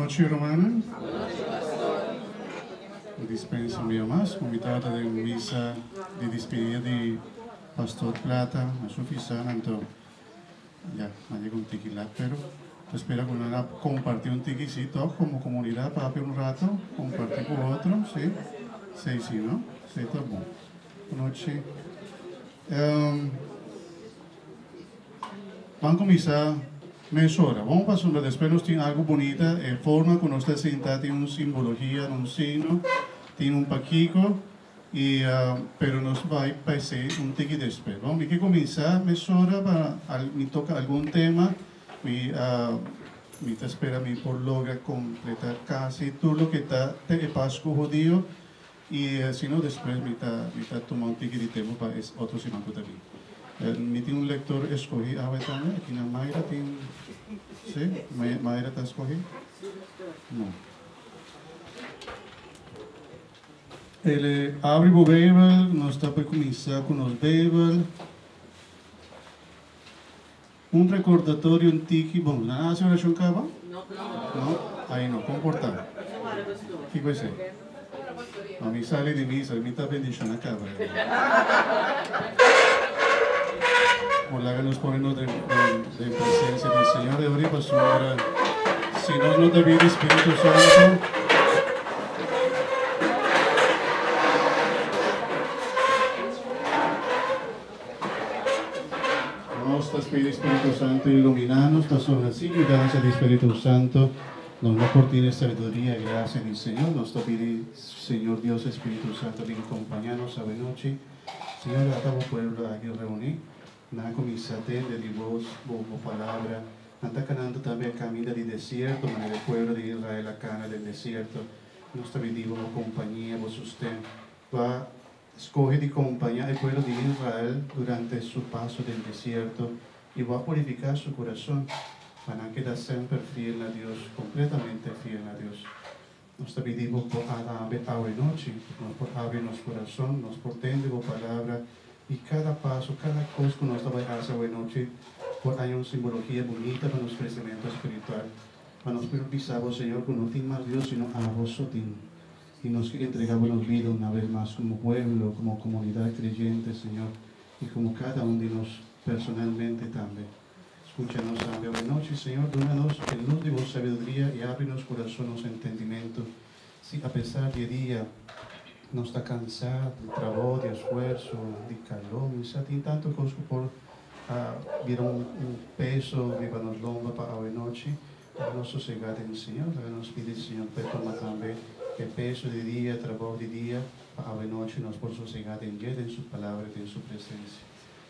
Bon nochi, rumannan. Dispensa un bia mas, ku mi tabata den misa di dispedida di Pastor Plata na su fisana, anto ya, a yega un tiki lat, pero ta spera ku nan a komparti un tiki si tòg komo komunidat papia un rato, komparti ku otro, si, si si no, si ta bon. Bon nochi. Ban kuminsá mesora. Bon pasobra despues nos tin algu bunita, e forma ku nos ta sinta tin un simbologia, un signo, tin un pakiko, i pero nos bai pa esei un tiki despues. Bon, mi ke kuminsá mesora pa mi toka algun tema, mi mi ta spera mi por logra kompletá kasi tur loke ta te e Pasku Hudio. I si no despues mi ta mi ta tuma un tiki di tempu pa es otro siman ku ta bin. Mi tin un lektor eskohí awe tambe, aki na Mayra tin, si? Mayra ta eskohí? No. El abri bo Beibel, nos ta por kuminsá ku nos Beibel. Un rekordatorio un tiki, bon, nan a hasi orashon kaba? No. Ai no, kon por ta? Kiko esei? No, mi sali di misa, mi ta bendishona kaba. Bon, laga nos pone nos den den presensia di Señor e ora pasobra si nos no ta bini Spiritu Santo, Nos ta spidi Spiritu Santo iluminá nos pasobra sin yudansa di Spiritu Santo nos no por tin e sabiduria i grasia di Señor. Nos ta pidi Señor Dios Spiritu Santo bin kompañá nos awenochi. Señor ata bo pueblo aki reuní. Nan a kuminsá tende di bos bo bo palabra. Nan ta kanando tambe e kaminda di desierto manera e pueblo di Israel a kana den desierto. Nos ta pidi bo bo kompañia, bo susten pa Skohe di kompañá e pueblo di Israel durante su paso den desierto i bo a purifiká su kurason pa nan keda semper fiel na Dios, kompletamente fiel na Dios. Nos ta pidi bo por a tambe awe nochi, nos por abri nos kurason, nos por tende bo palabra i kada paso, kada kos ku nos ta bai hasi awe nochi por haña un simbologia bunita pa nos kresementu spiritual, pa nos por bisa bo, Señor, ku no tin mas Dios sino abo so tin. I nos ke entregá bo nos bida una bes mas komo pueblo, komo komunidat kreyente, Señor, i komo kada un di nos personalmente tambe. Skucha nos tambe awe nochi, Señor, duna nos e lus di bo sabiduria i abri nos kurason, nos entendimentu, si apesar di e dia nos ta kansá di trabou, di esfuerso, di kalor, mi sa tin tantu kos ku por a bira un peso riba nos lomba pa awe nochi. Laga nos sosegá den Señor, laga nos pidi Señor pa e tuma tambe e peso di dia, trabou di dia, pa awenochi nos por sosegá den dje, den Su Palabra i den Su presensia.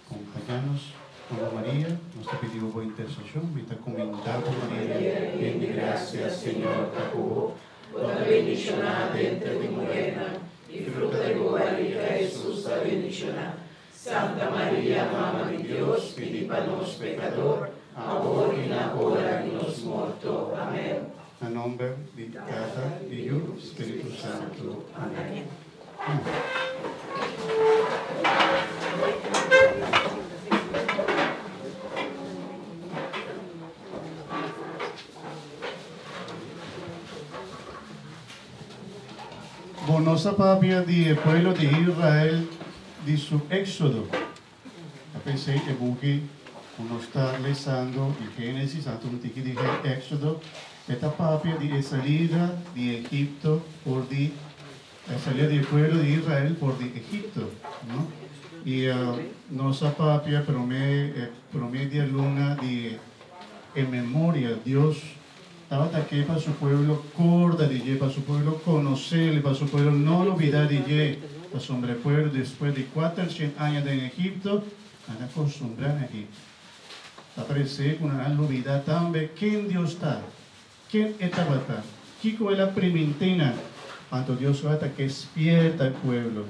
Kompañá nos, Mama Maria, nos ta pidi bo bo interseshon. Mi ta kumindá bo, Maria, yen di grasia, Señor ta ku bo. Bo ta bendishoná denter di muhernan, i fruta di bo barika, Hesus, ta bendishoná. Santa Maria, Mama di Dios, pidi pa nos pekador, awor i na ora di nos morto. Amen. Na nomber di Tata, di Yu, Spiritu Santu. Amen. Bo no sa papia di e pueblo di Israel di su éxodo. Ta p'esei e buki ku nos ta lesando di Génesis anto un tiki di Éxodo, e ta papia di e salida di Egipto for di e salida di e pueblo di Israel for di Egipto, no? I nos a papia promé e promé dia luna di e memoria Dios tabata ke pa su pueblo korda di dje, pa su pueblo konosel, pa su pueblo no lubida di dje, pasobra e pueblo despues di kuatershen aña den Egipto, nan a kostumbrá na Egipto. Ta paresé ku nan a lubida tambe ken Dios ta, ken e tabata, kiko el a primintí nan. Anto Dios tabata ke spierta e pueblo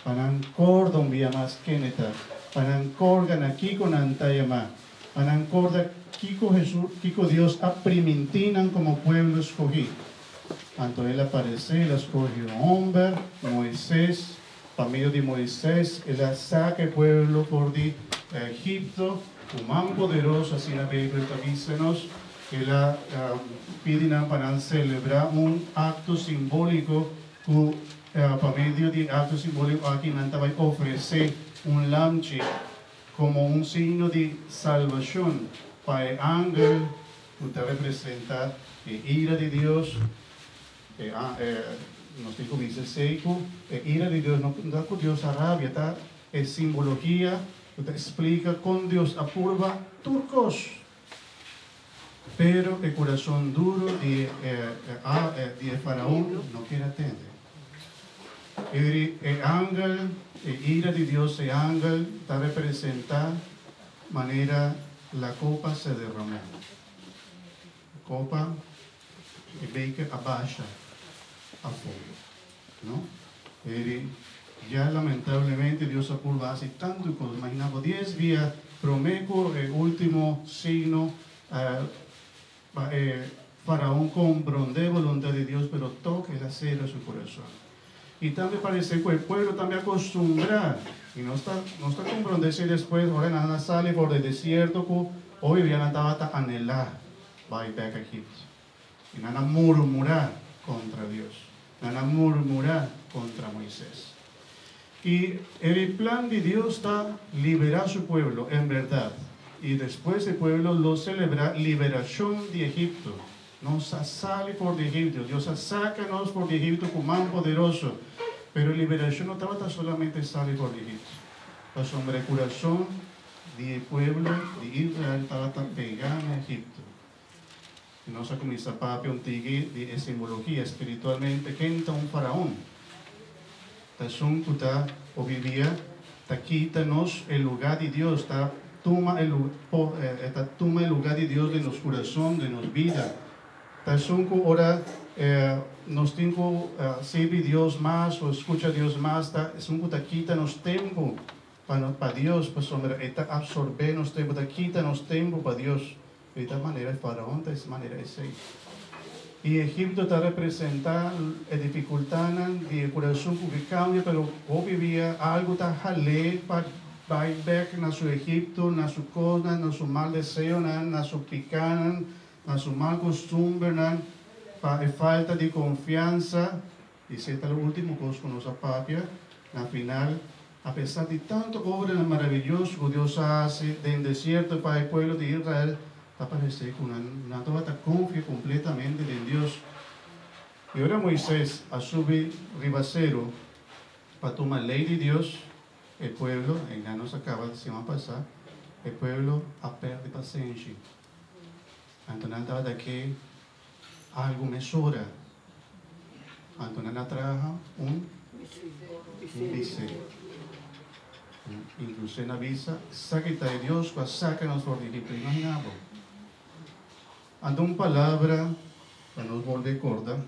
pa nan korda un bia mas ken e ta, pa nan korga na kiko nan ta yamá. Pa nan korda kiko Hesus, kiko Dios a primintí nan komo pueblo skohí. Anto el a paresé, el a skohe un homber, Moises, pa medio di Moises el a saka e pueblo for di Egipto ku man poderoso, asina Beibel ta bisa nos. El a pidi nan pa nan selebrá un akto simbóliko ku pa medio di e akto simbóliko aki nan ta bai ofresé un lamchi komo un signo di salbashon pa e angel ku ta representá e ira di Dios. E nos tin ku bisa esei ku e ira di Dios no ta ku Dios a rabia, ta e simbologia ku ta splika kon Dios a purba tur kos. Pero e kurason duru di e faraon no kier a tende. E angel, e ira di Dios, e angel ta representá manera la kopa se derramó. Kopa, e beker a basha afó, no? Eri, ya lamentablemente Dios a purba hasi tantu kos. Imagina bo dies bia promé ku e último signo pa e faraon komprondé boluntat di Dios, pero tòg el a sera su kurason. I tambe parese ku e pueblo tambe a kostumbrá, i nos ta nos ta komprondé esei despues ora nan a sali for di e desierto ku hopi bia nan tabata anhelá bai bèk Egipto. I nan a murmurá kontra Dios. Nan a murmurá kontra Moises. I e plan di Dios ta liberá su pueblo, en bèrdat. I despues e pueblo lo selebrá liberashon di Egipto. Nos a sali for di Egipto. Dios a saka nos for di Egipto ku man poderoso. Pero e liberashon no tabata solamente sali for di Egipto, pasobra e kurason di e pueblo di Israel tabata pegá na Egipto. I nos a kuminsá papia un tiki di e simbologia spiritualmente ken ta un faraon. Ta esun ku ta obibia ta kita nos e lugá di Dios, ta tuma e ta tuma e lugá di Dios den nos kurason, den nos bida. Ta esun ku ora nos tin ku sirbi Dios mas o skucha Dios mas, ta esun ku ta kita nos tempu pa Dios, pasobra e ta absorbé nos tempu, ta kita nos tempu pa Dios. Di tal manera e faraon ta manera esei. I Egipto ta representá e difikultatnan di e kurason ku ke kambia, pero hopi bia algu ta hal'é pa bai bèk na su Egipto, na su kosnan, na su mal deseonan, na su pikánan, na su mal kustumbernan, pa e falta di konfiansa. I esei ta lo último kos ku nos a papia na final. Apesar di tantu obranan maravioso ku Dios a hasi den desierto pa e pueblo di Israel, ta paresé ku nan no tabata konfia kompletamente den Dios. I ora Moisés a subi riba seru pa tuma Lei di Dios, e pueblo, einan nos a kaba siman pasá, e pueblo a pèrdè pasenshi. Anto nan tabata ke Algu mesora. Anto nan a traha un bisé. Inkluso nan a bisa, Esaki ta e Dios ku a saka nos for di Egipto. Imaginá bo! Anto un palabra pa nos bolbe korda,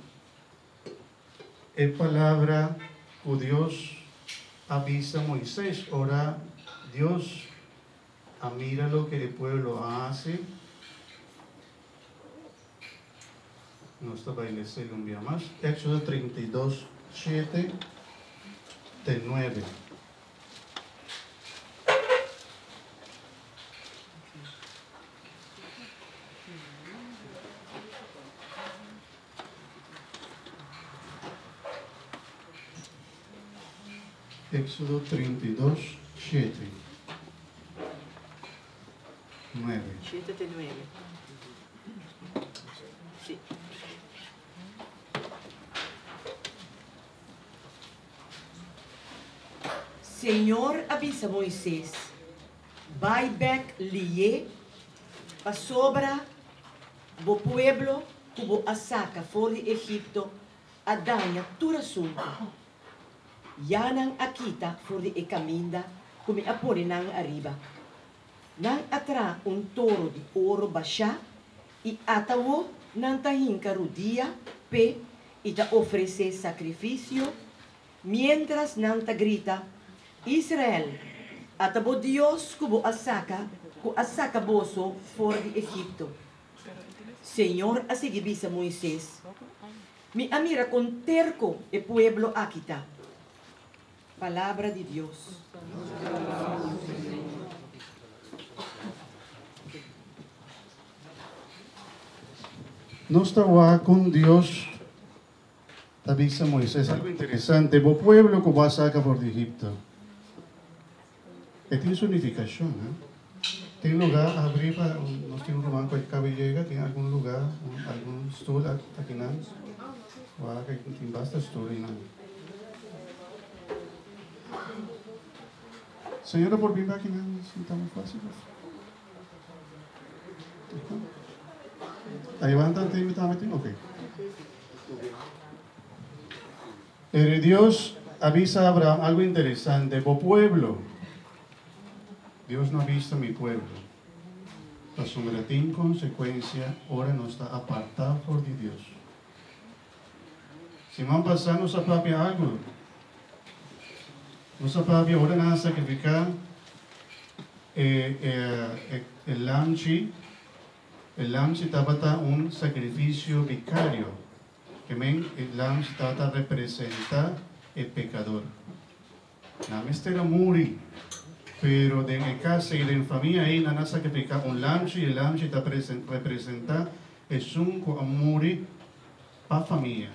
e palabra ku Dios a bisa Moisés ora Dios a mira loke e pueblo a hasi. Nos ta bai lesa el un bia mas. Éxodo 32, 7 te 9. Éxodo 32, 7. 9. 7 te 9. Sí. Señor a bisa Moises, Bai bèk lié, pasobra bo pueblo ku bo a saka for di Egipto a daña tur asuntu. Ya nan a kita for di e kaminda ku mi a pone nan ariba. Nan a traha un toro di oro bashá i atawo nan ta hinka rudia p'e i ta ofresé sakrifisio, miéntras nan ta grita, Israel, ata bo Dios ku bo a saka ku a saka boso for di Egipto. Señor a sigui bisa Moises, Mi a mira kon terko e pueblo aki ta. Palabra di Dios. Nos ta wak kon Dios ta bisa Moises algu interesante, Bo pueblo ku bo a saka for di Egipto. E tin su nifikashon, ha? Tin lugá abrí pa nos tin un ruman ku a kaba yega? Tin algun lugá, algun stul akinan? Wak, tin basta stul einan. Señora por bin akinan sinta mas fácil? Ahí van tanto mi tambe tin? Ok. Pero Dios a bisa Abraham algo interesante. Bo pueblo. Dios no a bisa mi pueblo. Pasobra tin consecuencia ora nos ta aparta for di Dios. Siman pasá nos a papia algo. Nos a papia ora nan a sacrifica e e e lamchi. E lamchi tabata un sacrificio vicario. Ke men e lamchi tabata representa e pecador. Nan mester a muri, pero den e casa y den famia ey nan a sacrifica un lamchi y e lamchi ta representa esun cu a muri pa famia.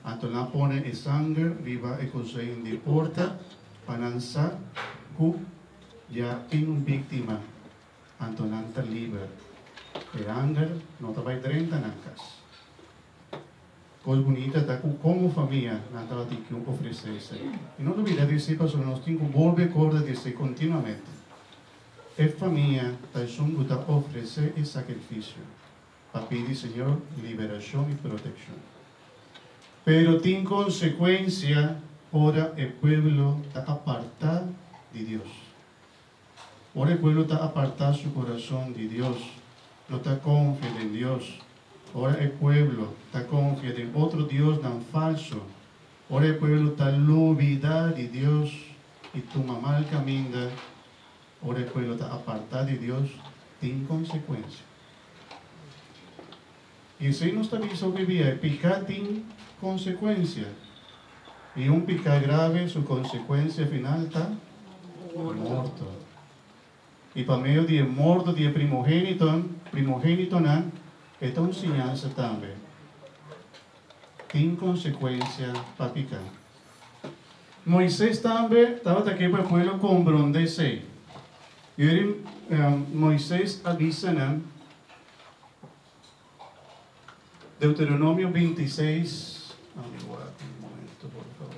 Anto nan a pone e sanger riba e kozijn di porta pa nan sa cu ya tin un bictima, anto nan ta liber. E angel no ta bay drenta nan cas. Kos bunita ta ku komo famia nan tabatin ku ofresé esei. I no lubida di esei pasobra nos tin ku bolbe korda di esei kontinuamente. E famia ta esun ku ta ofresé e sakrifisio pa pidi Señor liberashon i protekshon. Pero tin konsekuensia ora e pueblo ta apartá di Dios. Ora e pueblo ta apartá su kurason di Dios, no ta konfia den Dios. Ora e pueblo ta konfia den otro diosnan falsu, ora e pueblo ta lubidá di Dios i tuma mal kaminda, ora e pueblo ta apartá di Dios, tin konsekuensia. I esei nos ta bisa hopi bia, e piká tin konsekuensia. I un piká grave su konsekuensia final ta morto. I pa medio di e morto di e primogéniton, primogénitonan, e ta un siñansa tambe. Tin konsekuensia pa piká. Moisés tambe tabata ke pa e pueblo komprondé esei. I Moisés a bisa nan, Deuteronomio 26, ami wak un momento por favor.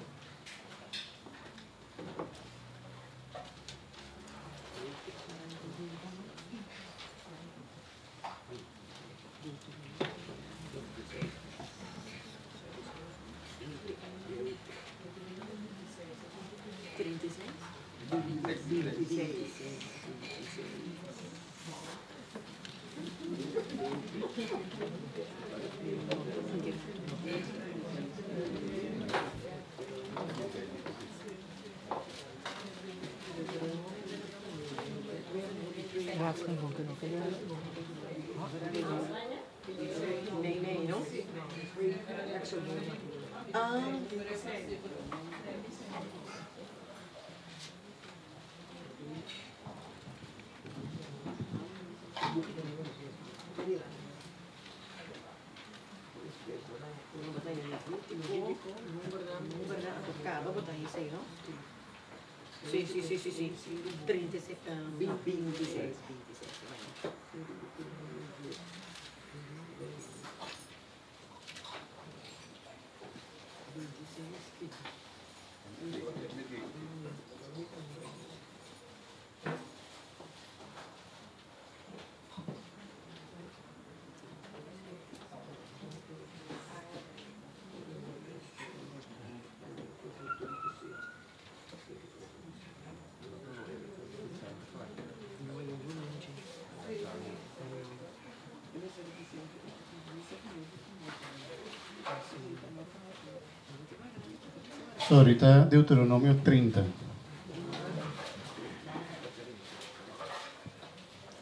Sorry, ta Deuteronomio 30.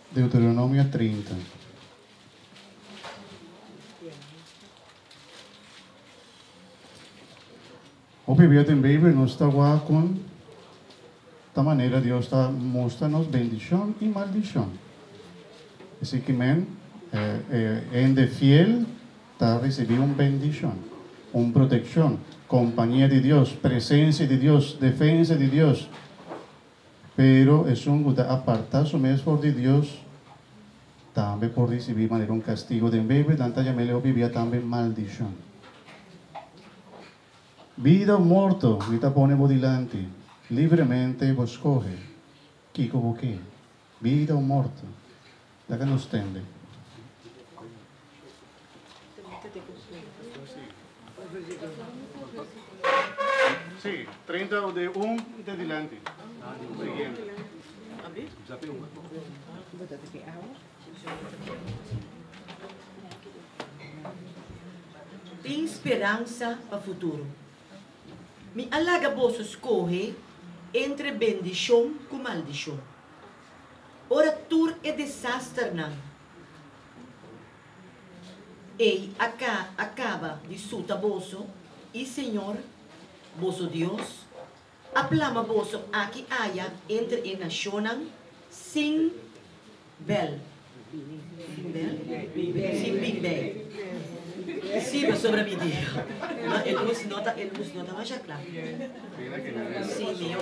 Deuteronomio 30. Hopi bia den Beibel nos ta wak kon ta manera Dios ta mustra nos bendishon i maldishon. Esei ki men. Hende fiel ta risibí un bendishon, un protekshon, kompania di Dios, presensia di Dios, defensa di Dios. Pero esun ku ta apartá su mes for di Dios tambe por risibí manera un kastigu. Den Beibel nan ta yam'é hopi bia tambe maldishon. Bida o morto mi ta pone bo dilanti, libremente bo skohe kiko bo ke, bida o morto. Laga nos tende. Sí, 30 de un te dilanti. Siguiente. Tin speransa pa futuro. Mi a laga boso skohe entre bendishon ku maldishon. Ora tur e desasternan ei a a kaba di suta boso, i Señor, boso Dios, a plama boso aki aya entre e nashonnan sin bèl. Sin bèl? Sin bin bei. Sí, pasobra mi di, no, e lus no ta, e lus no ta masha kla. Sí, mihó.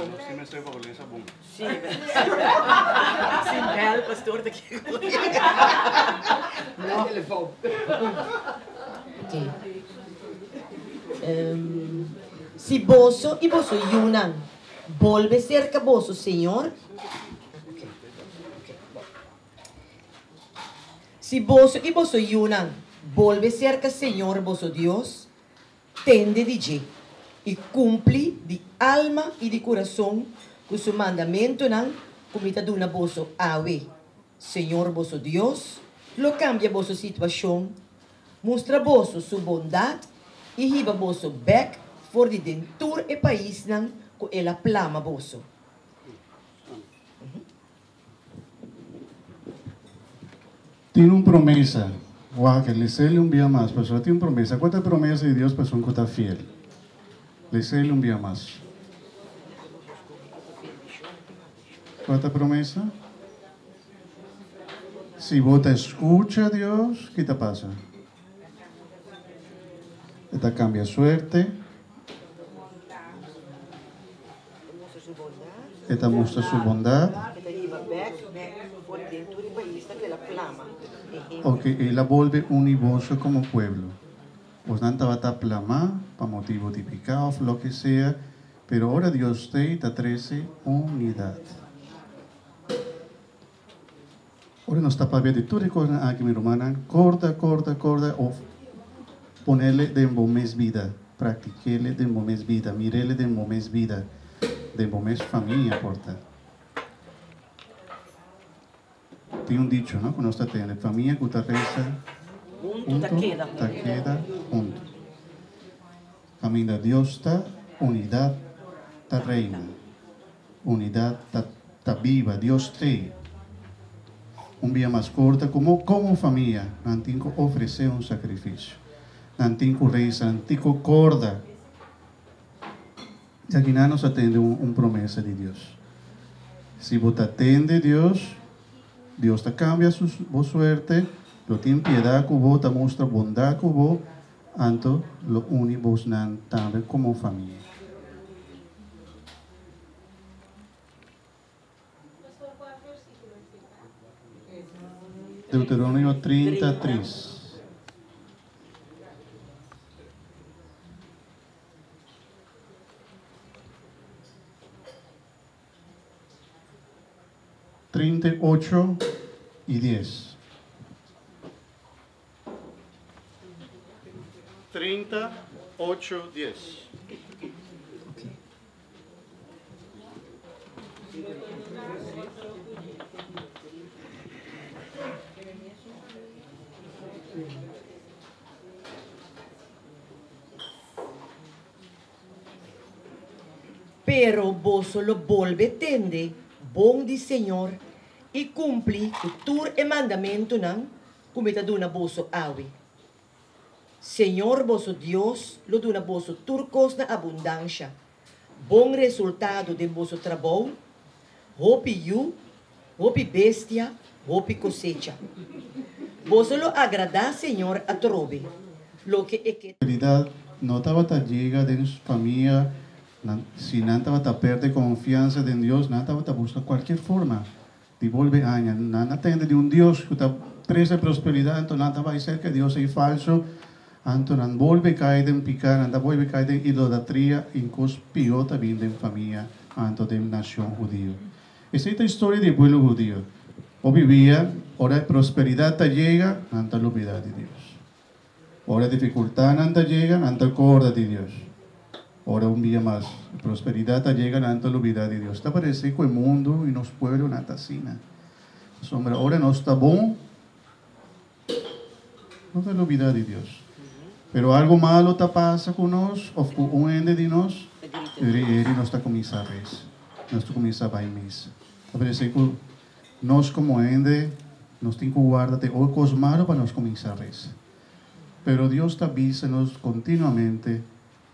Sí, sin bèl, pastor ta kiko. No. Oké. Si boso i boso yunan bolbe serka boso Señor, Si boso i boso yunan bolbe serka Señor boso Dios, tende di dje, i kumpli di alma i di kurason ku su mandamentunan ku mi ta duna boso awe, Señor boso Dios lo kambia boso situashon, mustra boso su bondat i hiba boso bèk for di den tur e paisnan ku el a plama boso. Tin un promesa. Wak, les'el un bia mas, pasobra tin un promesa. Kua ta e promesa di Dios pa esun ku ta fiel? Les'el un bia mas. Kua ta e promesa? Si bo ta skucha Dios, ki ta pasa? E ta kambia suerte. E ta mustra su bondat. Ok, el a bolbe uni boso komo pueblo. Bosnan tabata plamá pa motibu di piká òf loke sea, pero ora Dios t'ei ta trese unidat. Ora nos ta papia di tur e kosnan aki, mi rumannan, korda, korda, korda òf ponele den bo mes bida, praktikele den bo mes bida, mirele den bo mes bida, den bo mes famia por ta. Tin un dicho, no, ku nos ta tende, famia ku ta resa Huntu ta huntu keda ta huntu. keda huntu. Kaminda Dios ta, unidat ta reina. Unidat ta ta biba, Dios t'ei. Un bia mas korta, komo komo famia nan tin ku ofresé un sakrifisio. Nan tin ku resa, nan tin ku korda. I akinan nos a tende un un promesa di Dios. Si bo ta tende Dios, Dios ta kambia su bo suerte, lo tin piedat ku bo, ta mustra bondat ku bo, anto lo uni bosnan tambe komo famia. Deuteronomio 30, 3. 38 i 10. 30, 8, 10. Pero boso lo bolbe tende bon di Señor i kumpli ku tur e mandamentunan ku mi ta duna boso awe. Señor boso Dios lo duna boso tur kos na abundansha, bon resultado den boso trabou, hopi yu, hopi bestia, hopi kosecha. Boso lo agradá Señor atrobe, loke e ke. Prosperidad no tabata yega den su famia, nan, si nan tabata perde confianza den Dios, nan tabata busca cualkier forma di bolbe haña. Nan a tende di un Dios cu ta trece prosperidad, anto nan ta bay cerca e Dios ey falso, anto nan bolbe cay den pica, nan ta bolbe cay den idolatria y cos pio ta bin den famia, anto den nacion hudio. Esey ta historia di e pueblo hudio. Hopi bia, ora e prosperidad ta yega, nan ta lubida di Dios. Ora e dificultadnan ta yega, nan ta corda di Dios. Ora un bia mas e prosperidad ta yega, nan ta lubida di Dios. Ta parece cu e mundo y nos pueblonan ta asina. Pasobra ora nos ta bon, no ta lubida di Dios. Pero algo malo ta pasa cu nos of cu un hende di nos, eri eri nos ta cuminsa reza, nos ta cuminsa bay misa. Ta parece cu nos como hende nos tin cu warda te ora cos malo pa nos cuminsa reza. Pero Dios ta bisa nos continuamente,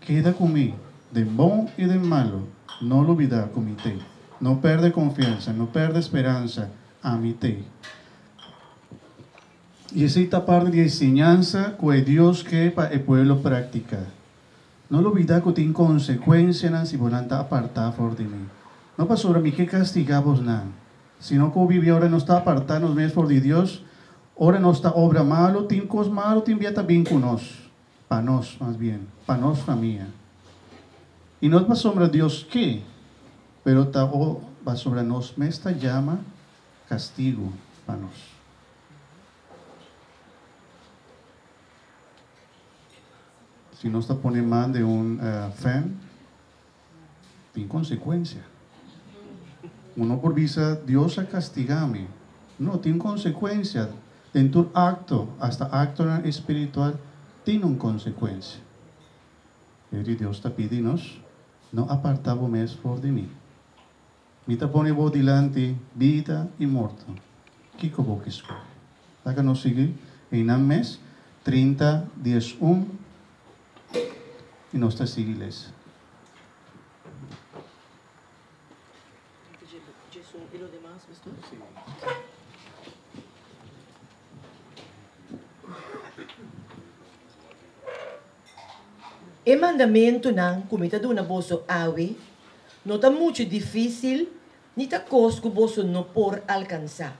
Keda cu mi, den bon y den malo, no lubida cu mi t'ey. No perde confiansa, no perde speransa, ami t'ey. I esei ta parti di e siñansa ku e Dios ke pa e pueblo praktiká. No lubidá ku tin konsekuensianan si bonan ta apartá for di mi. No pasobra mi ke kastigá bosnan, sino ku bibi ora nos ta apartá nos mes for di Dios, ora nos ta obra malu, tin kos malu tin bia ta bin ku nos, pa nos, mas bien, pa nos famia. I no pasobra Dios ke, pero ta o pasobra nos mes ta yama kastigu pa nos. Si nos ta pone man den un fan, tin consecuencia. Un no por bisa, Dios a castiga mi. No, tin consecuencia. Den tur acto, hasta actonan espiritual, tin un consecuencia. Eri Dios ta pidi nos, no aparta bo mes for di mi. Mi ta pone bo dilanti bida i morto. Kiko bo ke skohe? Laga nos sigui einan mes, 30, 11, i nos ta sigui lesa. E mandamentunan ku mi ta duna boso awe no ta muchu difísil ni ta kos ku boso no por alkansá.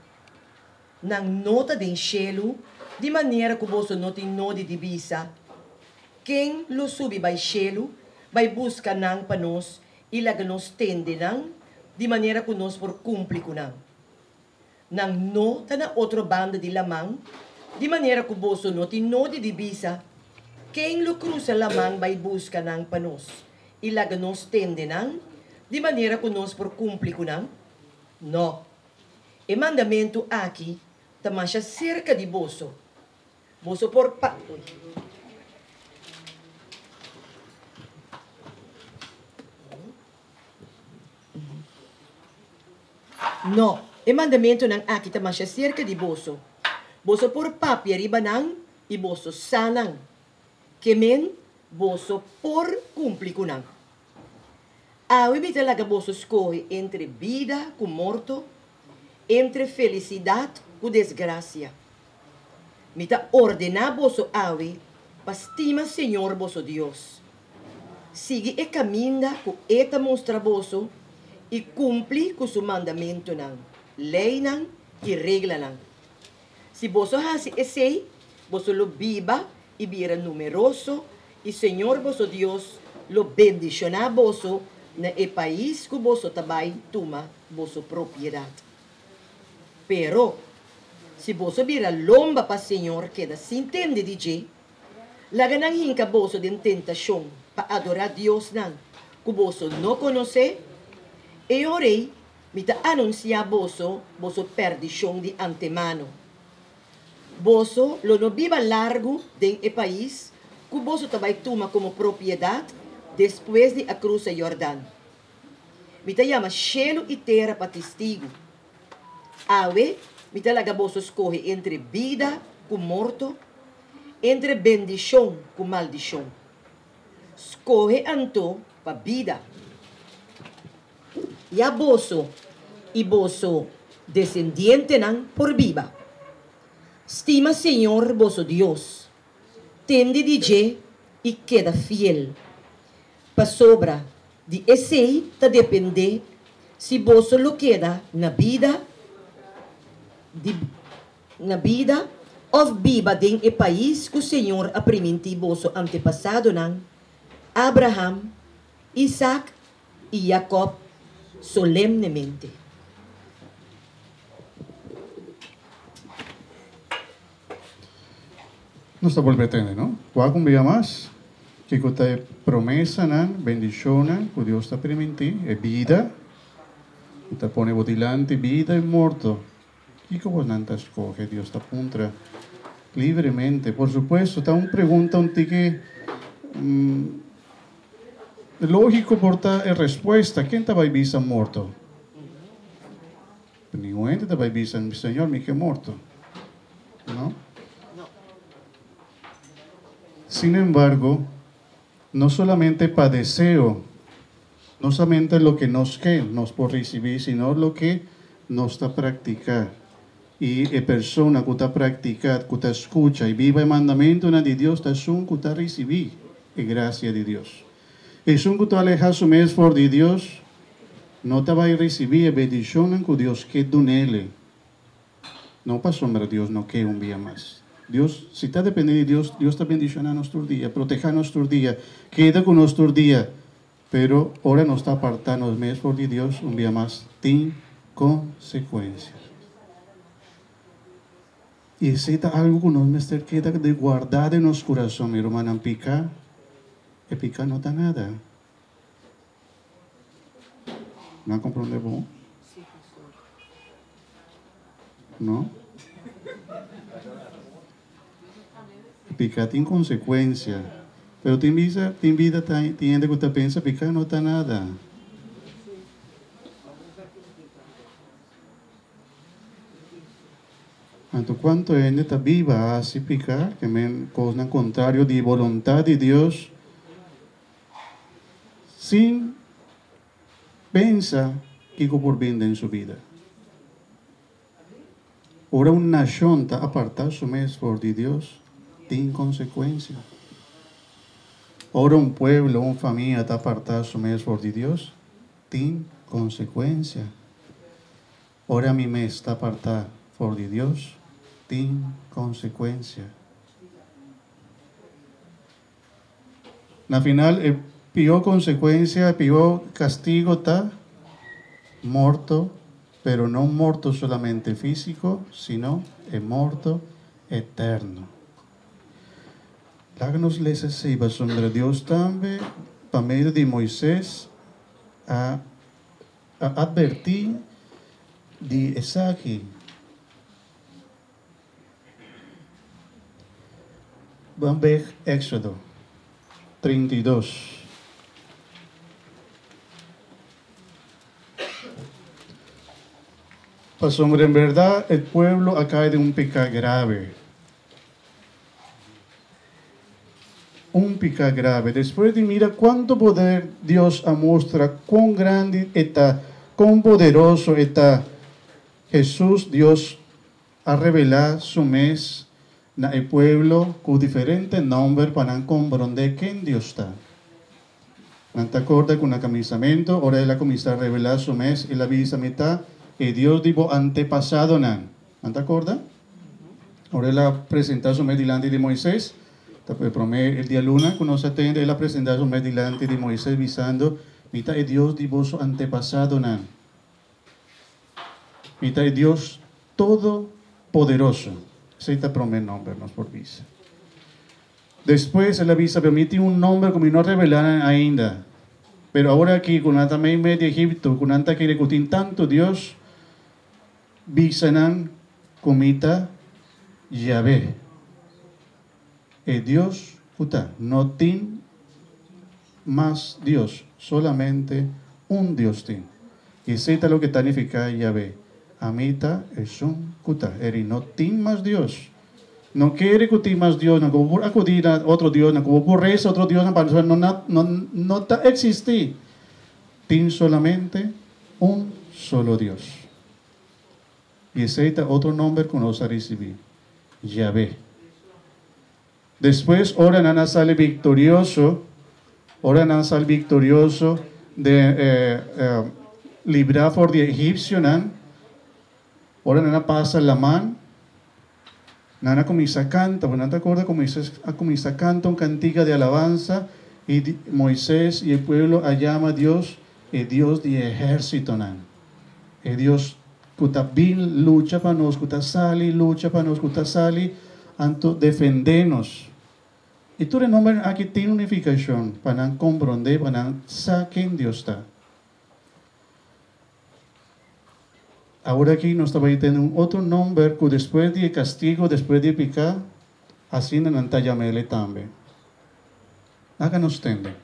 Nan no ta den shelu, di manera ku boso no tin nodi di bisa, Ken lo subi bai shelu bai buska nan pa nos i laga nos tende nan, di manera ku nos por kumpli ku nan? Nan no ta na otro banda di laman, di manera ku boso no tin nodi di bisa, Ken lo krusa laman bai buska nan pa nos i laga nos tende nan, di manera ku nos por kumpli ku nan? No. E mandamentu aki ta masha serka di boso. Boso por pa. No, e mandamentunan aki ta masha serka di boso. Boso por papia riba nan i boso sa nan. Ke men, boso por kumpli ku nan. Awe mi ta laga boso skohe entre bida ku morto, entre felisidat ku desgrasia. Mi ta ordená boso awe pa stima Señor boso Dios. Sigui e kaminda ku E ta mustra boso i kumpli ku su mandamentunan, leinan i reglanan. Si boso hasi esei, boso lo biba i bira numeroso i Señor boso Dios lo bendishoná boso na e pais ku boso ta bai tuma boso propiedat. Pero, si boso bira lomba pa Señor keda sin tende di dje, laga nan hinka boso den tentashon pa adorá diosnan ku boso no konosé, e ora ei mi ta anunsiá boso boso pèrdishon di antemano. Boso lo no biba largu den e pais ku boso ta bai tuma komo propiedat despues di a krusa Yordan. Mi ta yama shelu i tera pa tistigu. Awe mi ta laga boso skohe entre bida ku morto, entre bendishon ku maldishon. Skohe anto pa bida. Ya boso i boso desendientenan por biba. Stima Señor boso Dios, tende di dje i keda fiel, pasobra di esei ta dependé si boso lo keda na bida di na bida òf biba den e pais ku Señor a primintí boso antepasadonan, Abraham, Isak i Jakòb, solemnemente. Nos ta bolbe tende, no? Wak un bia mas kiko ta e promesanan, bendishonnan ku Dios ta primintí, e bida ku ta pone bo dilanti, bida i morto. Kiko bonan ta skohe? Dios ta puntra libremente. Por supuesto, ta un pregunta un tiki lógiko por ta e respuesta. Ken ta bai bisa morto? Ningun hende ta bai bisa, Señor, mi ke morto. No? Sin embargo, no solamente pa deseo, no solamente loke nos ke nos por risibí, sino loke nos ta praktiká. I e persona ku ta praktiká, ku ta skucha i biba e mandamentunan di Dios ta esun ku ta risibí e grasia di Dios. Esun ku ta alehá su mes for di Dios no ta bai risibí e bendishonnan ku Dios ke dun'el. No pasobra Dios no ke un bia mas. Dios, si ta depende di Dios, Dios ta bendishoná nos tur dia, protehá nos tur dia, keda ku nos tur dia. Pero ora nos ta apartá nos mes for di Dios, un bia mas tin konsekuensia. I esei ta algu ku nos mester keda di guardá den nos kurason, mi rumannan, piká, e piká no ta nada. Nan comprende bon? No? Pica tin consecuencia. Pero tin bisa, tin vida tin hende cu ta pensa pica no ta nada. Anto cuanto hende ta biba haci pica, ke men cosnan contrario di boluntad di Dios, Sin pensa kiko por bin den su bida. Ora un nashon ta apartá su mes for di Dios, tin konsekuensia. Ora un pueblo, un famia ta apartá su mes for di Dios, tin konsekuensia. Ora mi mes ta apartá for di Dios, tin konsekuensia. Na final e pió konsekuensia, e pió kastigo ta morto, pero no morto solamente físiko, sino e morto eterno. Laga nos lesa esei pasobra Dios tambe pa medio di Moises a a atvertí di esaki. Ban bek Éxodo 32. Pasobra en berdad e pueblo a kai den un piká grave. Un piká grave. Despues di mira kuantu poder Dios a mustra, kon grandi e ta, kon poderoso e ta, Hesus, Dios a revelá su mes na e pueblo ku diferente nòmber pa nan komprondé ken Dios ta. Nan ta korda ku na kaminsamentu, ora el a kuminsá revelá su mes, el a bisa, Mi ta e Dios di bo antepasadonan. Nan ta korda? Ora el a presentá su mes dilanti di Moisés, ta e promé el dialuna ku nos a tende, el a presentá su mes dilanti di Moisés bisando, Mi ta e Dios di boso antepasadonan. Mi ta e Dios Todopoderoso. Esei ta promé nòmber nos por bisa. Despues el a bisa, Pero mi tin un nòmber ku mi no a revelá nan ainda. Pero awor aki ku nan ta meimei di Egipto, ku nan ta kere ku tin tantu dios, bisa nan ku mi ta Yahvé, e Dios ku ta. No tin mas Dios, solamente un Dios tin. I esei ta loke ta nifiká Yahvé, Ami ta esun ku ta. Eri no tin mas Dios. No kere ku tin mas diosnan, ku bo por akudí na otro diosnan, ku bo por resa otro diosnan, pasobra no no no ta eksistí. Tin solamente un solo Dios. I esei ta otro nòmber ku nos a risibí, Yahvé. Despues ora nan a sali viktorioso, ora nan a sali viktorioso de librá for di e egipsionan, ora nan a pasa laman, nan a kuminsá kanta. Bo nan ta akorda ku Moises a kuminsá kanta un kantika di alabansa i Moises i e pueblo a yama Dios e Dios di e ehérsitonan, e Dios ku ta bin lucha pa nos, ku ta sali lucha pa nos, ku ta sali anto defendé nos. I tur e nombernan aki tin un nifikashon pa nan komprondé, pa nan sa ken Dios ta. Awor aki nos ta bai tende un otro nomber ku despues di e kastigo, despues di e piká, asina nan ta yam'el tambe. Laga nos tende.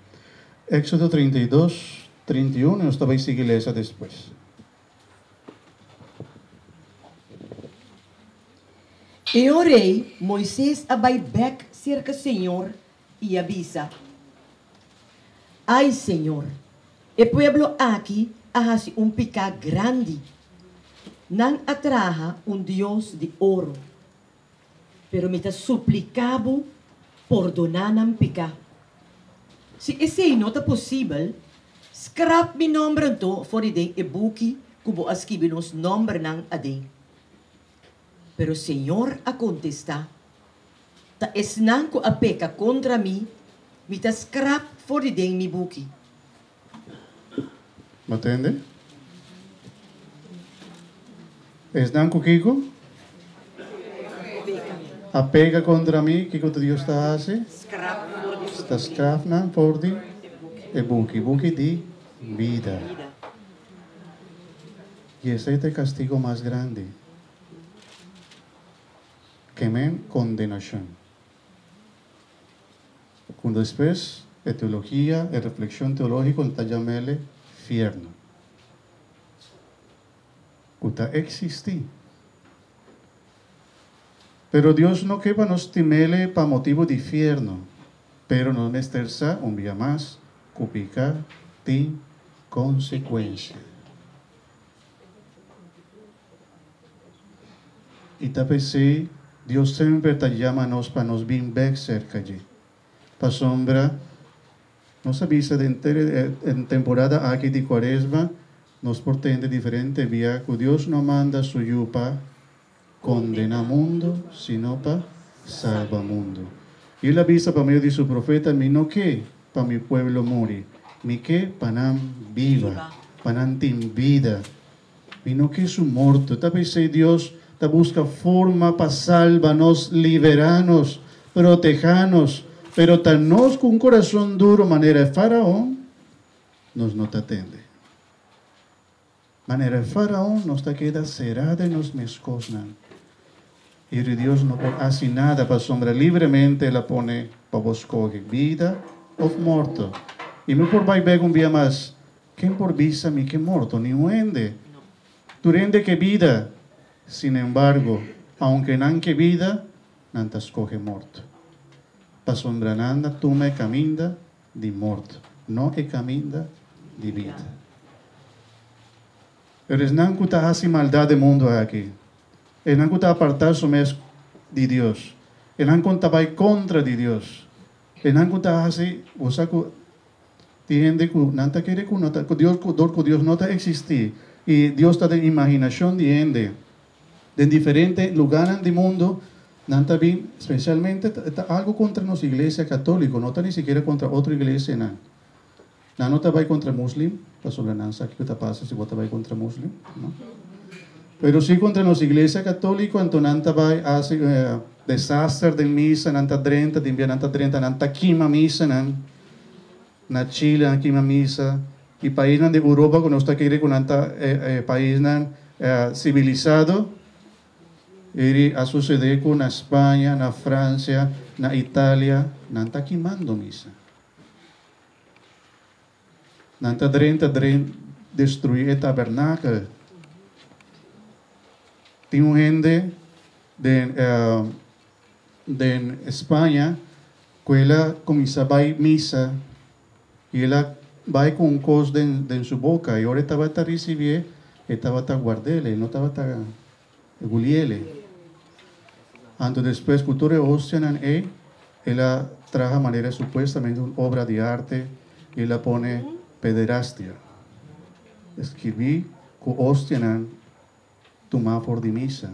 Éxodo 32, 31, i nos ta bai sigui lesa despues. E ora ei Moises a bai bèk serka señor i a bisa, Ai, señor, e pueblo aki a hasi un piká grandi. Nan a traha un dios di oro. Pero mi ta supliká bo pordoná nan piká. Si esei no ta posibel, skrap mi nòmber anto for di den e buki ku bo a skibi nos nòmbernan aden. Pero Señor a kontestá, Ta esnan ku a peka kontra mi, mi ta skrap for di den mi buki. Bo tende? Esnan ku kiko? A pega kontra mi, kiko ta Dios ta hasi? Ta skrap nan for di e buki, buki di bida. I esei ta e kastigo mas grandi, kemen kondenashon. Ku despues e teologia, e reflekshon teológiko ta yam'el fierno. Ku ta eksistí. Pero Dios no ke pa nos tim'el pa motibu di fierno, pero nos mester sa un bia mas ku piká tin konsekuensia. I ta p'esei Dios semper ta yama nos pa nos bin bèk serka dje. Pasobra nos a bisa den e temporada aki di Kuaresma, nos por tende diferente bia ku Dios no a manda su Yu pa kondená mundu, sino pa salba mundu. I el a bisa pa medio di su profeta, Mi no ke pa mi pueblo muri, mi ke pa nan biba, pa nan tin bida. Mi no ke su morto. Ta p'esei Dios ta buska forma pa salba nos, liberá nos, protehá nos. Pero ta nos ku un kurason duru manera e faraon, nos no ta tende. Manera e faraon nos ta keda será den nos mes kosnan. I ri Dios no por hasi nada pasobra libremente el a pone pa bo skohe bida òf morto. I mi por bai bèk un bia mas. Ken por bisa mi ke morto? Niun hende. Tur hende ke bida. Sin embargo, aunke nan ke bida, nan ta skohe morto. Pasobra nan a tuma e kaminda di morto, no e kaminda di bida. Pero esnan ku ta hasi maldat den mundu aki, esnan ku ta apartá su mes di Dios, esnan ku ta bai kontra di Dios, esnan ku ta hasi, bo sa ku Tin hende ku nan ta kere ku no ta ku Dios ku dor ku Dios no ta eksistí i Dios ta den imaginashon di hende. Den diferente lugánan di mundu nan ta bin spesialmente ta algu kontra nos iglesia katóliko, no ta ni sikiera kontra otro iglesianan. Nan no ta bai kontra muslim pasobra nan sa kiko ta pasa si bo ta bai kontra muslim, no. Pero si kontra nos iglesia katóliko anto nan ta bai hasi desaster den misa, nan ta drenta, tin bia nan ta drenta nan ta kima misanan. Na Chile nan kima misa y paisnan di Europa cu nos ta kere cu nan ta paisnan civilisado eri a sucede cu na Spaña, na Francia, na Italia nan ta kimando misa. Nan ta drenta destrui e tabernakel. Tin un hende den Den Spaña ku el a kuminsá bai misa i el a bai ku un kos den den su boka i ora e tabata risibié e tabata guard'el, e no tabata guliel. Anto despues ku tur e hostianan ei, el a traha manera supuestamente un obra di arte i el a pone pederastia. Skibí ku hostianan tumá for di misa.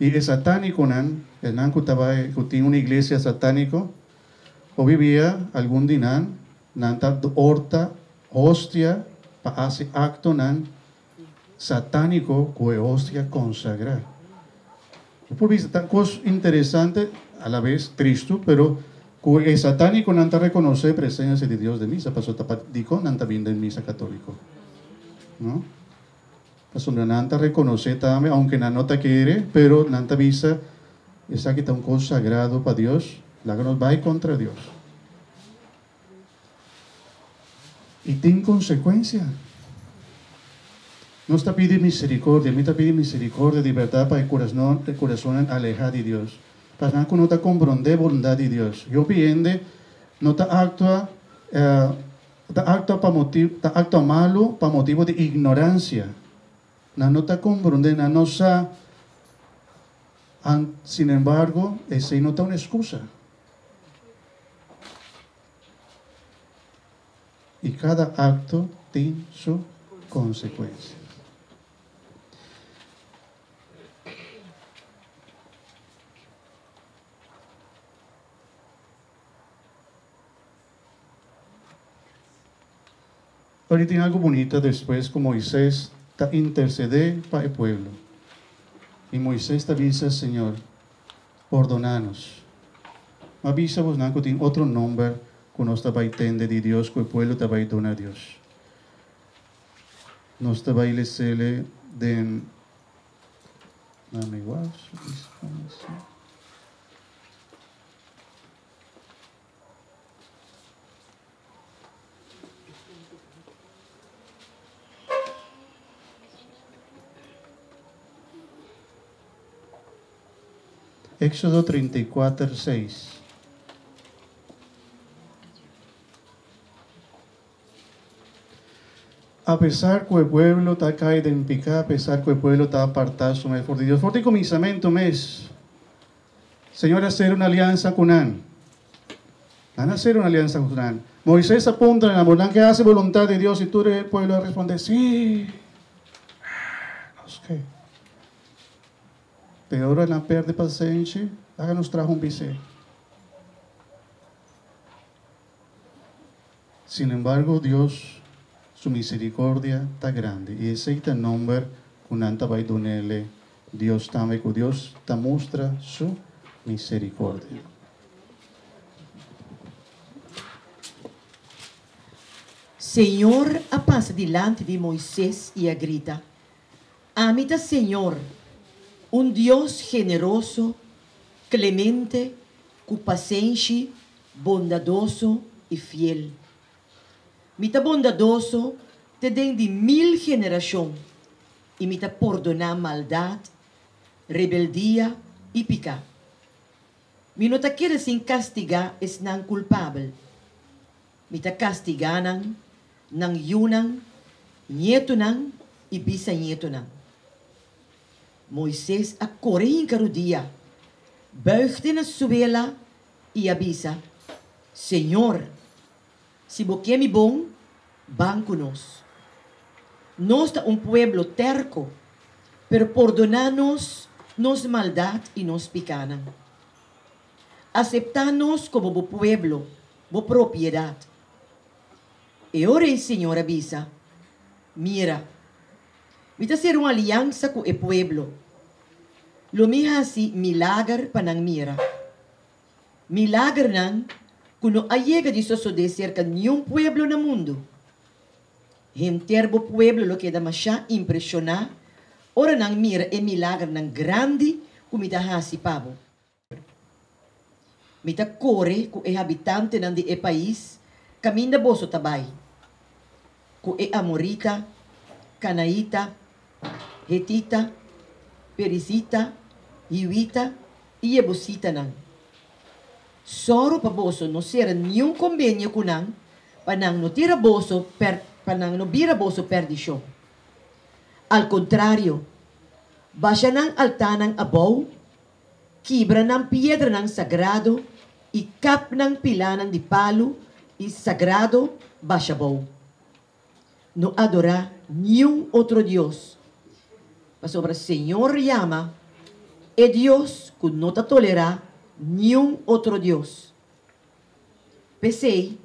I e satánikonan, esnan ku ta bai, ku tin un iglesia satániko, hopi bia algun di nan, nan ta horta hostia pa hasi aktonan satániko ku e hostia konsagrá. Bo por bisa ta kos interesante, alabes tristu, pero ku e satánikonan ta rekonosé presensia di Dios den misa, pasobra ta pa dikon nan ta bin den misa katóliko, no? Pasobra nan ta rekonosé tambe, ounke nan no ta kere, pero nan ta bisa, Esaki ta un kos sagrado pa Dios, laga nos bai kontra Dios. I tin konsekuensia. Nos ta pidi miserikordia, mi ta pidi miserikordia di bèrdat pa e kurasonnan alehá di Dios, pa esnan ku no ta komprondé boluntat di Dios. Hopi hende no ta aktua. Ta aktua pa motibu, ta aktua malu pa motibu di ignoransia. Nan no ta komprondé, nan no sa. An, sinembargo, esei no ta un eskusa. I kada akto tin su konsekuensia. Pero tin algu bunita despues ku Moises ta intersedé pa e pueblo. I Moises ta bisa, Señor, pordoná nos. M'a bisa bosnan ku tin otro nomber ku nos ta bai tende di Dios ku e pueblo ta bai duna Dios. Nos ta bai les'ele den. Éxodo 34, 6. Apesar ku e pueblo ta kai den piká, apesar ku e pueblo ta apartá su mes for di Dios, for di kuminsamentu mes, Señor a sera un aliansa ku nan. Nan a sera un aliansa ku nan. Moisés a puntra nan, Bo nan ke hasi boluntat di Dios? I tur e pueblo a respondé, Sí! Nos ke. Pero ora nan perde pasenshi, laga nos traha un bisé. Sinembargo, Dios su misericordia ta grandi, i esei ta nomber ku nan ta bai dun'Ele, Dios tambe ku Dios ta mustra su misericordia. Señor a pasa dilanti di Moises i a grita, Ami ta Señor, un Dios generoso, clemente, cu pasenshi, bondadoso i fiel. Mi ta bondadoso te den di mil generashon i mi ta pordoná maldat, rebeldia i piká. Mi no ta keda sin kastigá esnan kulpabel. Mi ta kastigá nan, nan yunan, ñetunan i bisañetunan. Moises a kore hinka rudia, buig te na suela i a bisa, Señor, si bo ke mi bon, ban ku nos. Nos ta un pueblo tèrko, pero pordoná nos nos maldat i nos pikánan. Aseptá nos komo bo pueblo, bo propiedat. E ora ei Señor a bisa, Mira, mi ta sera un aliansa ku e pueblo. Lo mi hasi milager pa nan mira. Milagernan ku no a yega di sosodé serka niun pueblo na mundu. Henter bo pueblo lo keda mashá impreshoná ora nan mira e milagernan grandi ku mi ta hasi pa bo. Mi ta kore ku e habitantenan di e pais kaminda boso ta bai, ku e amorita, kanaita, hetita, perizita, hiwita i yebusitanan. Sòru pa boso no sera niun kombenio ku nan pa nan no tira boso pa nan no bira boso pèrdishon. Al kontrario, basha nan altánan abou. Kibra nan piedranan sagrado i kap nan pilánan di palu i sagrado basha abou. No adorá niun otro dios, pasobra Señor yama e Dios ku no ta tolerá niun otro dios. P'esei,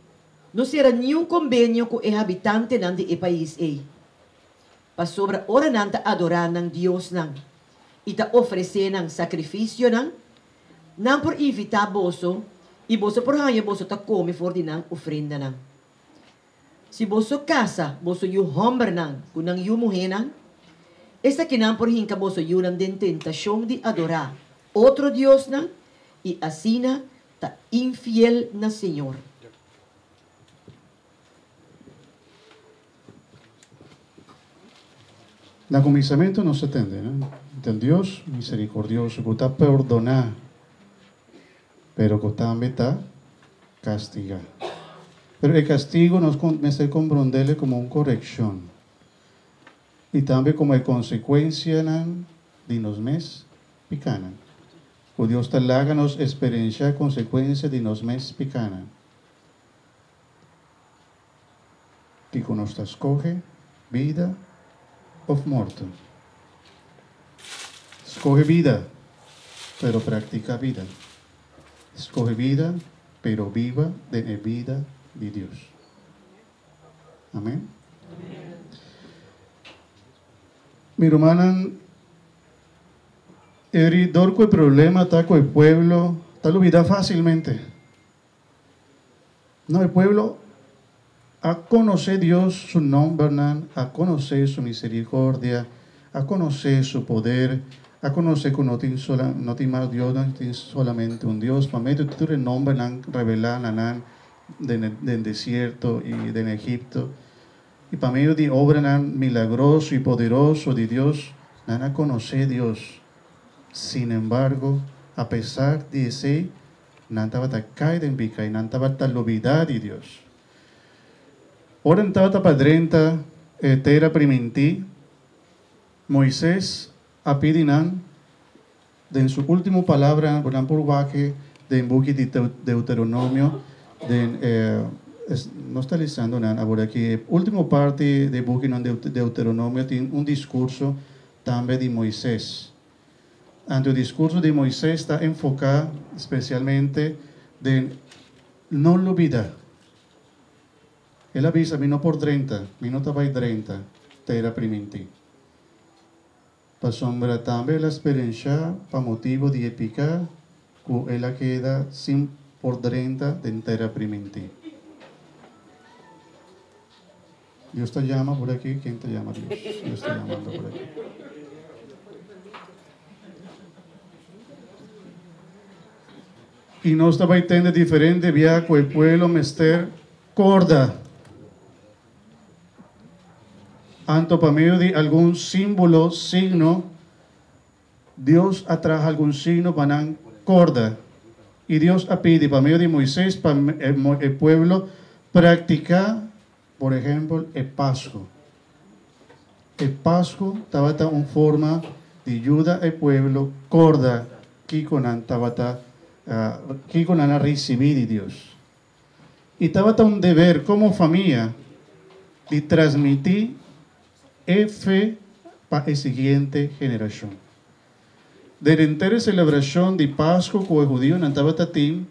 no sera niun kombenio ku e habitantenan di e pais ei, pasobra ora nan ta adorá nan diosnan i ta ofresé nan sakrifisionan, nan por invitá boso i boso por haña boso ta kome for di nan ofrendanan. Si boso kasa boso yu hòmbernan ku nan yu muhénan, esakinan por hinka boso yunan den tentashon di adorá otro diosnan i asina ta infiel na Señor. Na kuminsamentu nos ta tende, no? Del Dios miserikordioso ku ta perdoná, pero ku tambe ta kastigá. Pero e kastigu nos mester komprondel komo un korekshon i tambe komo e konsekuensianan di nos mes pikánan. Ku Dios ta laga nos eksperenshá konsekuensia di nos mes pikánan. Kiko nos ta skohe, bida òf morto? Skohe bida, pero praktiká bida. Skohe bida, pero biba den e bida di Dios. Amèn. Mi rumannan, e dor ku e problema ta ku e pueblo ta lubidá fásilmente. No, e pueblo a konosé Dios su nòmbernan, a konosé su miserikordia, a konosé su poder, a konosé ku no tin sola, no tin mas Dios, no tin solamente un Dios, pa medio di tur e nòmbernan revelá na nan den den desierto i den Egipto, i pa medio di obranan milagroso i poderoso di Dios, nan a konosé Dios. Sinembargo, apesar di esei, Nan tabata kai den pika i nan tabata lubidá di Dios. Ora nan tabata pa drenta e tera primintí, Moises a pidi nan den su último palabranan ku nan por wak den buki di Deuteronomio, den e, nos ta lisando nan awor aki, e último parti di buki nan Deuteronomio tin un diskurso tambe di Moises. Anto e diskurso di Moisés ta enfoká spesialmente den no lubidá. El a bisa, Mi no por drenta, mi no ta bai drenta tera primintí. Pasobra tambe el a sperenshá pa motibu di e piká ku el a keda sin por drenta den tera primintí. Dios ta yama por aki, ken ta yama Dios? Dios ta yamando por aki. I nos ta bai tende diferente bia ku e pueblo mester korda. Anto pa medio di algun símbolo, signo, Dios a traha algun signo pa nan korda. I Dios a pidi pa medio di Moisés pa e pueblo praktiká, por ehèmpel, e Pasku. E Pasku tabata un forma di yuda e pueblo korda kiko nan tabata, kiko nan a risibí di Dios. I tabata un deber komo famia di transmití e fe pa e siguiente generashon. Den henter e selebrashon di Pasku ku e hudiunan tabata tin,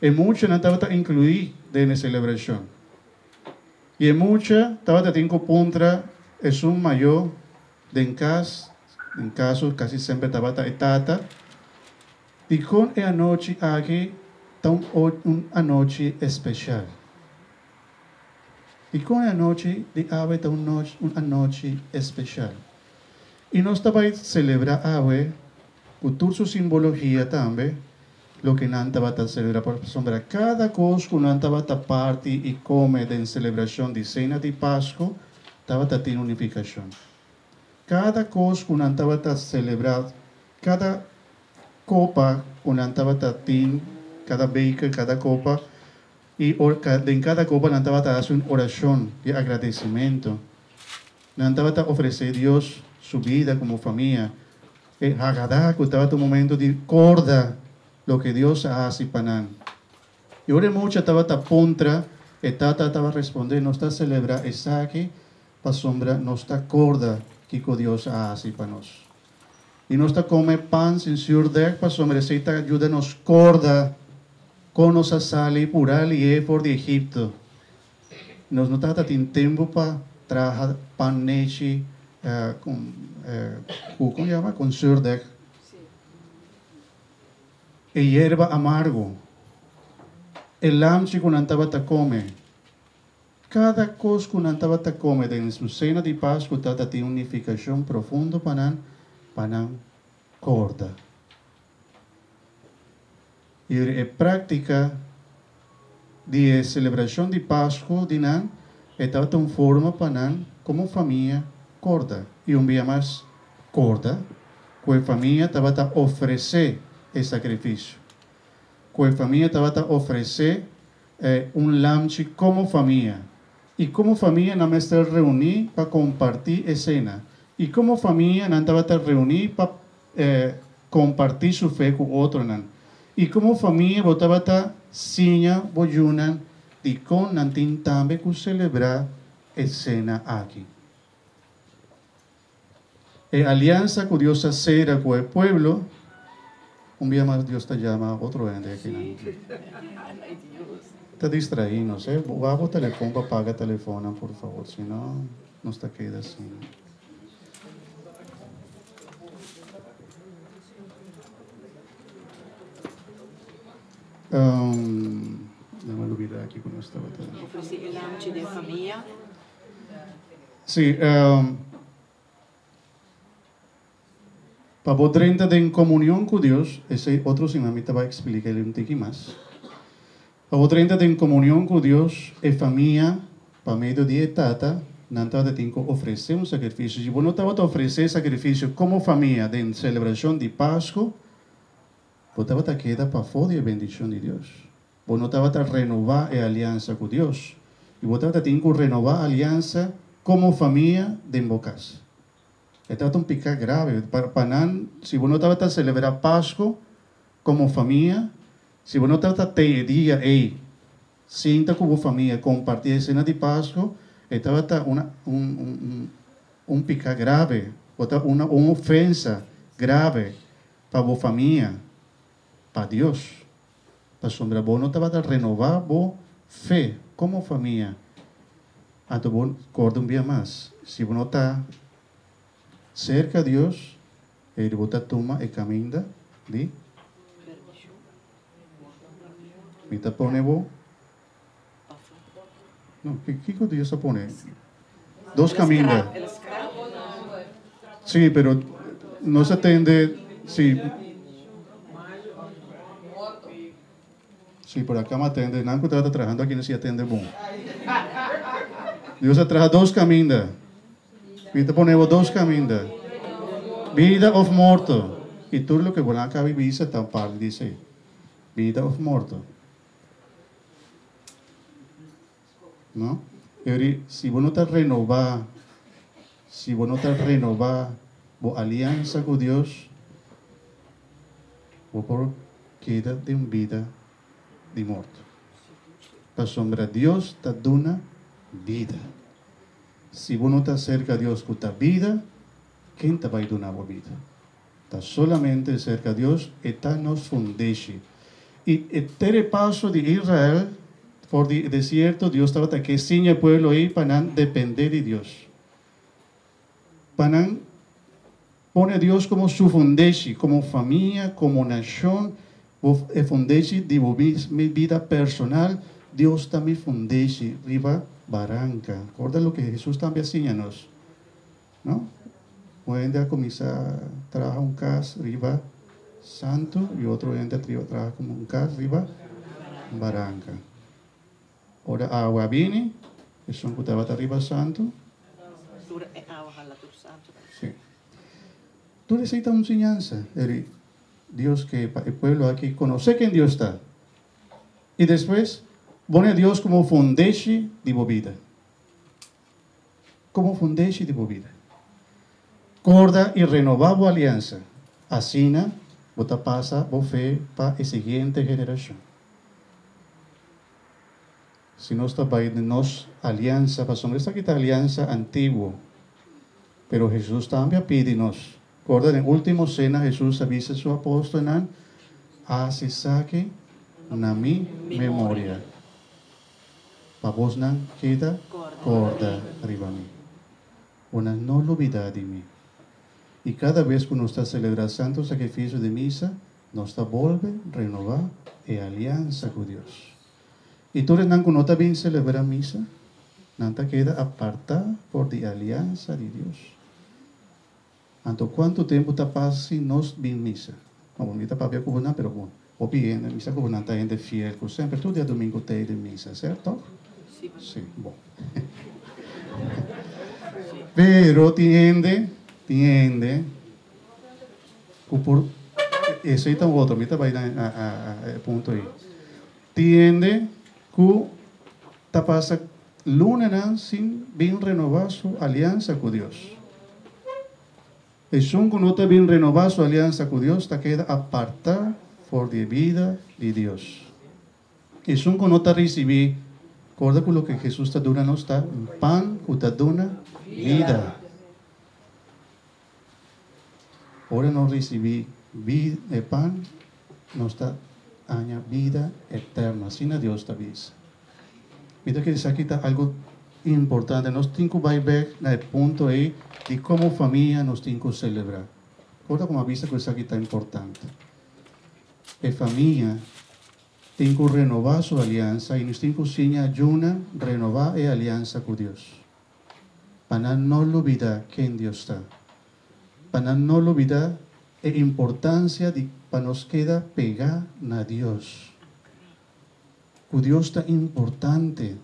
e muchanan tabata inkluí den e selebrashon. I e mucha tabata tin ku puntra esun mayó den kas, den kaso kasi semper tabata e tata, Dikon e anochi aki ta un anochi espesial? Dikon e anochi di awe ta un anochi espesial? I nos ta bai selebrá awe ku tur su simbologia tambe loke nan tabata selebrá pasobra kada kos ku nan tabata parti i kome den selebrashon di sena di Pasku tabata tin un nifikashon. Kada kos ku nan tabata selebrá, kada kopa ku nan tabata tin, kada beker, kada kopa, i den kada kopa nan tabata hasi un orashon di agradesimentu. Nan tabata ofresé Dios su bida komo famia. E Haggadah ku tabata un momento di korda loke Dios a hasi pa nan. I ora e mucha tabata puntra, e tata tabata respondé, Nos ta selebrá esaki pasobra nos ta korda kiko Dios a hasi pa nos. I nos ta kome pan sin zürdeg pasobra esei ta yuda nos korda kon nos a sali purá lié for di Egipto. Nos no tabata tin tempu pa traha pan nechi ku, kon yama, kon zürdeg. E yerba amargo, e lamchi ku nan tabata kome, kada kos ku nan tabata kome den su sena di Pasku tabata tin un nifikashon profundo pa nan, pa nan korda. I e práktika di e selebrashon di Pasku di nan e tabata un forma pa nan komo famia korda. I un bia mas korda ku e famia tabata ofresé e sakrifisio, ku e famia tabata ofresé un lamchi komo famia. I komo famia nan mester reuní pa kompartí e sena. I komo famia nan tabata reuní pa kompartí su fe ku otronan. I komo famia bo tabata siña bo yunan dikon nan tin tambe ku selebrá e sena aki. E aliansa ku Dios a sera ku e pueblo, un bia mas Dios ta yama otro hende akinan. Ta distraí nos, eh. Wak bo telefon pa paga telefonnan por favor, si no nos ta keda asina. Um, no me olvidé aquí con esta batalla. Ofrece e lamchi den famia. Sí, um, pa bo drenta den comunión cu Dios, esey otro siman mi ta bay explica un tiki mas. Pa bo drenta den comunión cu Dios, e famia, pa medio di e tata, nan tabata tin cu ofrece un sacrificio. Si bo no tabata ofrece sacrificio como famia den celebracion di Pascu, bo tabata keda pafó di e bendicion di Dios. Bo no tabata renobá e aliansa ku Dios, i bo tabata tin ku renobá aliansa komo famia den bo kas. E tabata un piká grave pa nan si bo no tabata selebrá Pasku komo famia, si bo no tabata tei e dia ei sinta ku bo famia kompartí e sena di Pasku, e tabata una un un un piká grave, bo ta una un ofensa grave pa bo famia, pa Dios. Pasobra bo no tabata renobá bo fe komo famia. Anto bo kòrda un bia mas, si bo no ta serka Dios, ei bo ta tuma e kaminda di Mi ta pone bo. No, kiko Dios a pone? Dos kaminda. Sí, pero nos a tende, sí. Sí, por acá me atende. Nan ku tabata trahando aki no si atende bon. Dios a traha dos kaminda. Mi ta pone bo dos kaminda. Bida of morto. I tur loke bo nan a kabi bisa ta parti di esei. Bida of morto. No? Eri, si bo no ta renobá, si bo no ta renobá bo aliansa ku Dios, bo por keda den un bida di morto. Pasobra Dios ta duna bida. Si bo no ta serka Dios ku ta bida, ken ta bai duna bo bida? Ta solamente serka Dios e ta nos fundeshi. I e tere paso di Israel for di e desierto, Dios tabata ke siña e pueblo ei pa nan depende di Dios. Pa nan pone Dios komo su fundeshi, komo famia, komo nashon, bo e fundeshi di bo bida personal, Dios ta mi fundeshi riba baranka. Korda loke Hesus tambe a siña nos. No? Un hende a kuminsá traha un kas riba santu i otro hende a traha komo un kas riba baranka. Ora awa a bini, esun ku tabata riba santu. Tur e awa hala tur santu. Sí. Tur esei ta un siñansa. Eri, Dios ke pa e pueblo aki konosé ken Dios ta. I despues, pone Dios komo fundeshi di bo bida. Komo fundeshi di bo bida. Korda i renobá bo aliansa. Asina bo ta pasa bo fe pa e siguiente generashon. Si nos ta bai den nos aliansa, pasobra esaki ta aliansa antiguo, pero Hesus tambe a pidi nos. Korda den ultimo sena Hesus a bisa su apòstelnan, Hasi esaki na mi memoria, pa bosnan keda kòrda riba mi. Bonan no lubidá di mi. I kada bes ku nos ta selebrá Santu Sakrifisio di Misa, nos ta bolbe renová e aliansa ku Dios. I tur esnan ku no ta bin selebrá misa, nan ta keda apartá for di e aliansa di Dios. Anto kuantu tempu ta pasa sin nos bin misa? No, bo mi ta papia ku bo nan, pero bon, hopi hende, mi sa ku bo nan ta hende fiel ku semper tur diadomingo ta ei den misa, sèrto? Sí, bon. Pero tin hende, tin hende ku por, esei ta un otro, mi ta bai na e punto ei. Tin hende ku ta pasa lunanan sin bin renobá su aliansa ku Dios. Esun ku no ta bin renobá su aliansa ku Dios ta keda apartá for di e bida di Dios. Esun ku no ta risibí, korda ku loke Hesus ta duna nos ta un pan ku ta duna bida. Ora nos risibí e pan, nos ta haña bida eterno. Asina Dios ta bisa. Mi ta kere esaki ta algu importante. Nos tin ku bai bèk na e punto ei di komo famia nos tin ku selebrá. Ora ku mi a bisa ku esaki ta importante. E famia tin ku renobá su aliansa i nos tin ku siña ayuna renobá e aliansa ku Dios. Pa nan no lubidá ken Dios ta. Pa nan no lubidá e importansia di pa nos keda pegá na Dios. Ku Dios ta importante.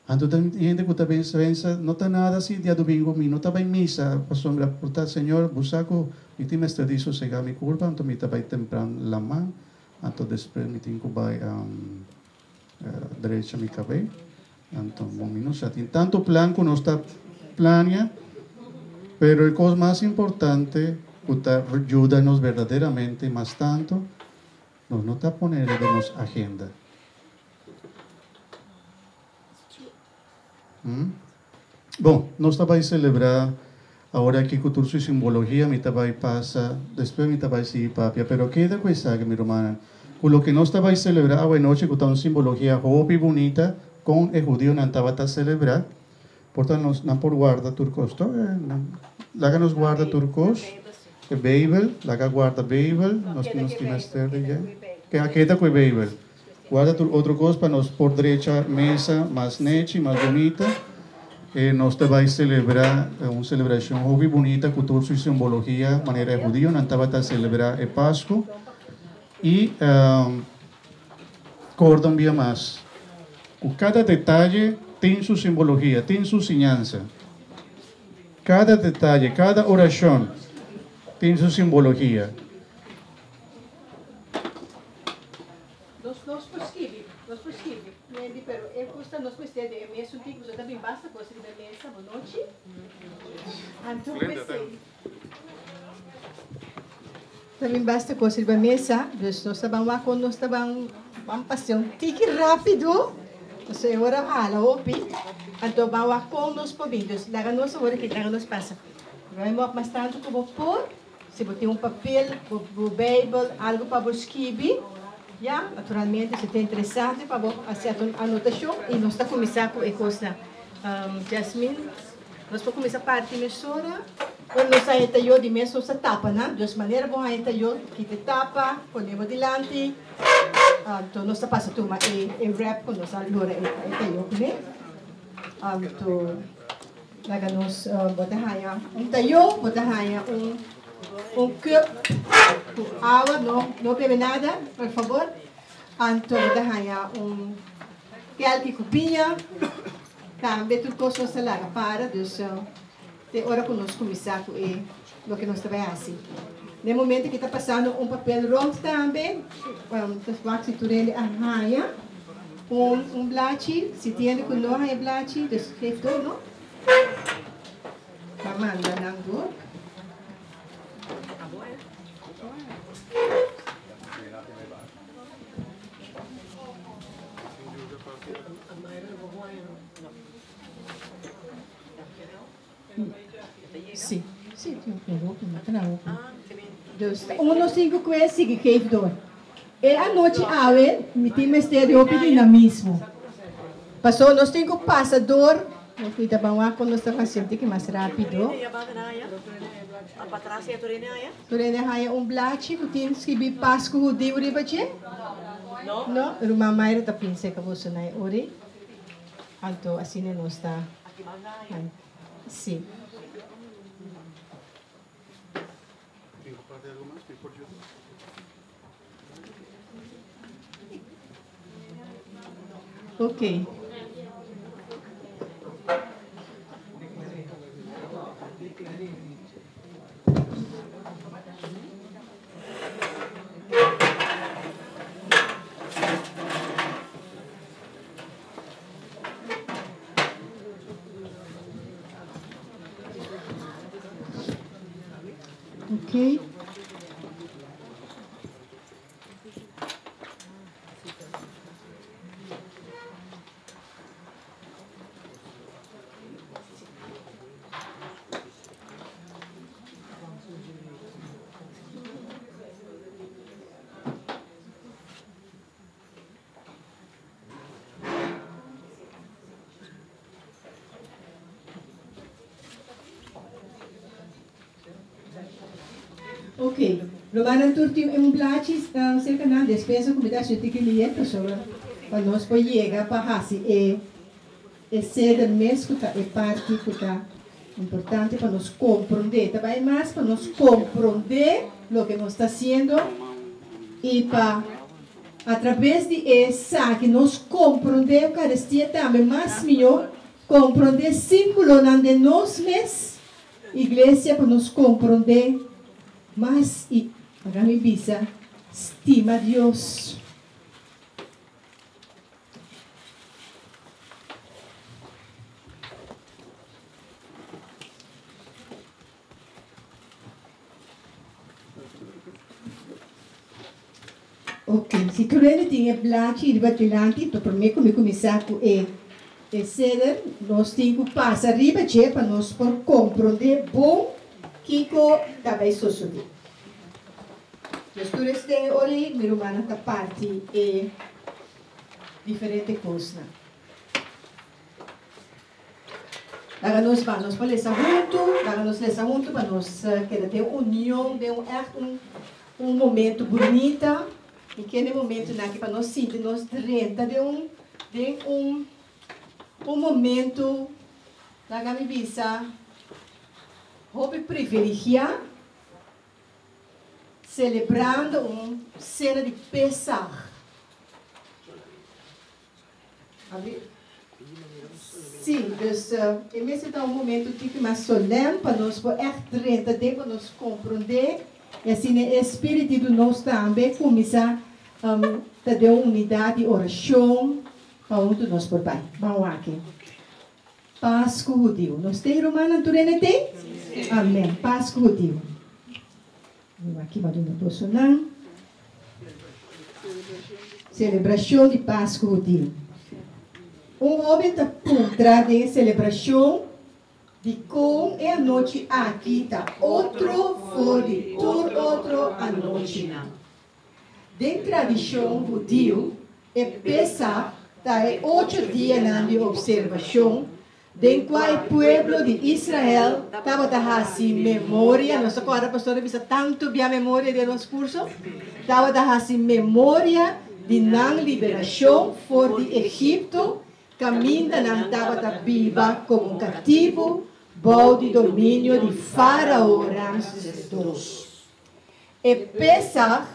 Anto tin hende ku ta pensa, pensa, no ta nada si diadomingo mi no ta bai misa pasobra por ta Señor bo sa ku mi tin mester di sosegá mi kurpa anto mi ta bai tempran laman anto despues mi tin ku bai drecha mi kabei anto bon mi no sa tin tantu plan ku nos ta plania pero e kos mas importante ku ta yuda nos berdaderamente mas tantu nos no ta pone riba nos agenda. Bon, nos ta bai selebrá awor aki ku tur su simbologia, mi ta bai pasa, despues mi ta bai sigui papia, pero keda ku esaki, mi rumannan, ku loke nos ta bai selebrá awenochi ku ta un simbologia hopi bunita kon e hudionan tabata selebrá, por ta nos nan por warda tur kos, to? Laga nos warda tur kos, e Beibel, laga warda Beibel, nos nos tin mester di dje. Keda ku e Beibel. Guarda tur otro cos pa nos por drecha mesa mas nechi, mas bunita. E nos ta bay celebra un celebracion hopi bunita cu tur su simbologia manera e hudionan tabata celebra e Pascu. Y corda un bia mas cu cada detaye tin su simbologia, tin su siñansa. Cada detaye, cada oracion tin su simbologia. Nos nos por skibi, nos por skibi, Mandy, pero e gusta nos mester di e mesun tiki, pasobra ta bin basta cos riba e mesa bo nochi. Anto p'esei ta bin basta cos riba e mesa, dus nos ta ban wak con nos ta ban ban pasea un tiki rapido, pasobra e ora hala hopi, anto ban wak con nos por bin. Dus laga nos awor aki, laga nos pasa. Ruim op mas tanto cu bo por. Si bo tin un papel, bo Bijbel, algu pa bo skibi, ya, naturalmente si ta interesante pa bo hasi un anotashon i nos ta kuminsá ku e kosnan. Jasmine, nos por kuminsá parti mesora. Ora nos haña e tayó di mes nos ta tapa nan, dus manera bo haña e tayó, kita e tapa, pone bo dilanti, anto nos ta pasa tuma e wrap ku nos a lora e tayó kuné. Anto. Laga nos bo ta haña un tayó, bo ta haña un un cup ku awa, no no bebe nada por fabor. Anto bo ta haña un kelki ku biña, tambe tur kos nos ta laga para, dus te ora ku nos kuminsá ku e loke nos ta bai hasi. Na e momento ki ta pasando un papel rond tambe, ta wak si tur hende a haña un un blachi, si tin hende ku no a haña blachi, dus geef door no, pa manda nan door. Si, si, tin hopi, no ta hopi. Dus uno sinku kue sigui geef door. E anochi awe mi tin mester di hopi dinamismo. Paso nos tin ku pasa door, nos mi ta ban wak kon nos ta hasi un tiki mas rapido. Tur hende haña un blachi ku tin skibi Pasku Hudiu riba dje? No? Ruman Mayra ta pinsa ka boso na e ora ei. Anto asina nos ta. Sí. Ok. Ok. Ok, rumannan tur tin un blachi serka nan, despensa ku mi ta hasi un tiki lier pasobra pa nos por yega pa hasi e e seder mes ku ta e parti ku ta importante pa nos komprondé. Ta bai mas pa nos komprondé loke nos ta hasiendo i pa atrabes di esaki nos komprondé Eukaristia tambe mas mihó, komprondé símbolonan den nos mes Iglesia pa nos komprondé mas i, laga mi bisa, stima Dios. Ok, si tur hende tin e blachi riba dilanti, to promé ku mi kuminsá ku e e seder, nos tin ku pasa riba dje pa nos por komprondé bon kiko ta bai sosodé. Nos tur esden e ora ei, mi rumannan ta parti e diferente kosnan. Laga nos ban, nos por lesa huntu, laga nos lesa huntu pa nos keda den union, den un ègt un un momento bunita. Mi kende momentunan aki pa nos sinti nos drenta den un den un un momento, laga mi bisa, hopi privilegiá, selebrando un sena di Pesach. Sí, dus e mester ta un momento tiki mas solèm pa nos por ègt drenta den pa nos komprondé i asina e Espíritu di nos tambe kuminsá ta den un unidat di orashon pa huntu nos por bai. Ban wak. Pasku Hudiu. Nos t'ei rumannan tur hende t'ei? Amèn. Pasku Hudiu. Aki bo a duna bosonan. Selebrashon di Pasku Hudiu. Un hoben ta puntra den e selebrashon dikon e anochi aki ta otro for di tur otro anochinan. Den tradishon hudiu, e Pesach ta e ocho dianan di opservashon den kua e pueblo di Israel tabata hasi memoria, nos ta kòrda pastor a bisa tantu bia memoria den nos kurso, tabata hasi memoria di nan liberashon for di Egipto, kaminda nan tabata biba komo katibu bou di dominio di Fárao Ramses dos. E Pesach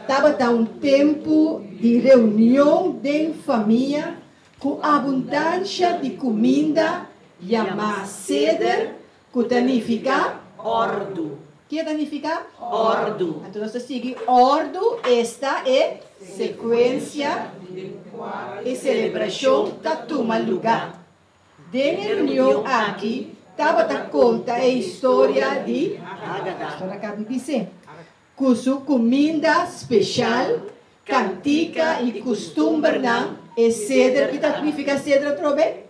tabata un tempu di reunion den famia ku abundansha di kuminda yamá seder, ku ta nifiká. Òrdu. Ke ta nifiká? Òrdu. Anto nos ta sigui òrdu, esta e sekuensia e selebrashon ta tuma lugá. Den e reunion aki, tabata konta e historia di Pastor a kaba di bis'é, ku su kuminda speshal, kantika i kustumbernan, e seder, ki ta nifiká seder atrobe?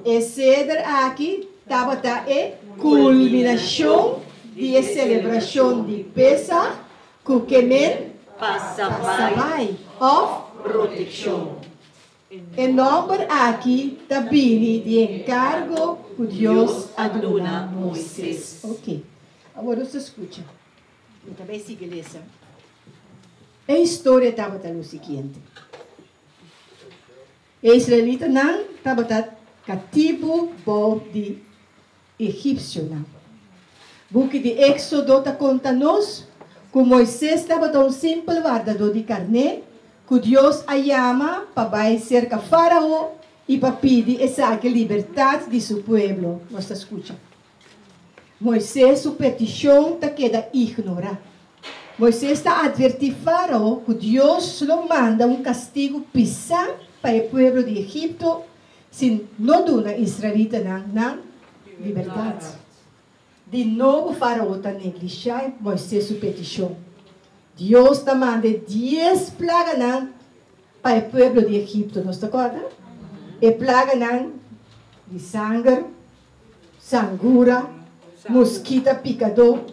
E seder aki tabata e kulminashon di e selebrashon di Pesach ku ke men Pasa pasa bai bai òf protekshon. E nòmber aki ta bini di e enkargo ku Dios a duna Moises. Ok, awor nos ta skucha. Mi ta bai sigui lesa. E historia tabata lo siguiente. E israelitanan tabata katibu bou di egipsionan. Buki di Éksodo ta konta nos ku Moises tabata un simpel wardadó di karné ku Dios a yama pa bai serka Fárao i pa pidi esaki libertat di su pueblo. Nos ta skucha. Moises su petishon ta keda ignorá. Moises ta atvertí Fárao ku Dios lo manda un kastigu pisá pa e pueblo di Egipto si no duna israelitanan nan libertat. Di nobo Fárao ta neglishá Moises su petishon. Dios ta manda e dies plaganan pa e pueblo di Egipto. Nos ta kòrda? E plaganan di sanger, sangura, muskita pikadó,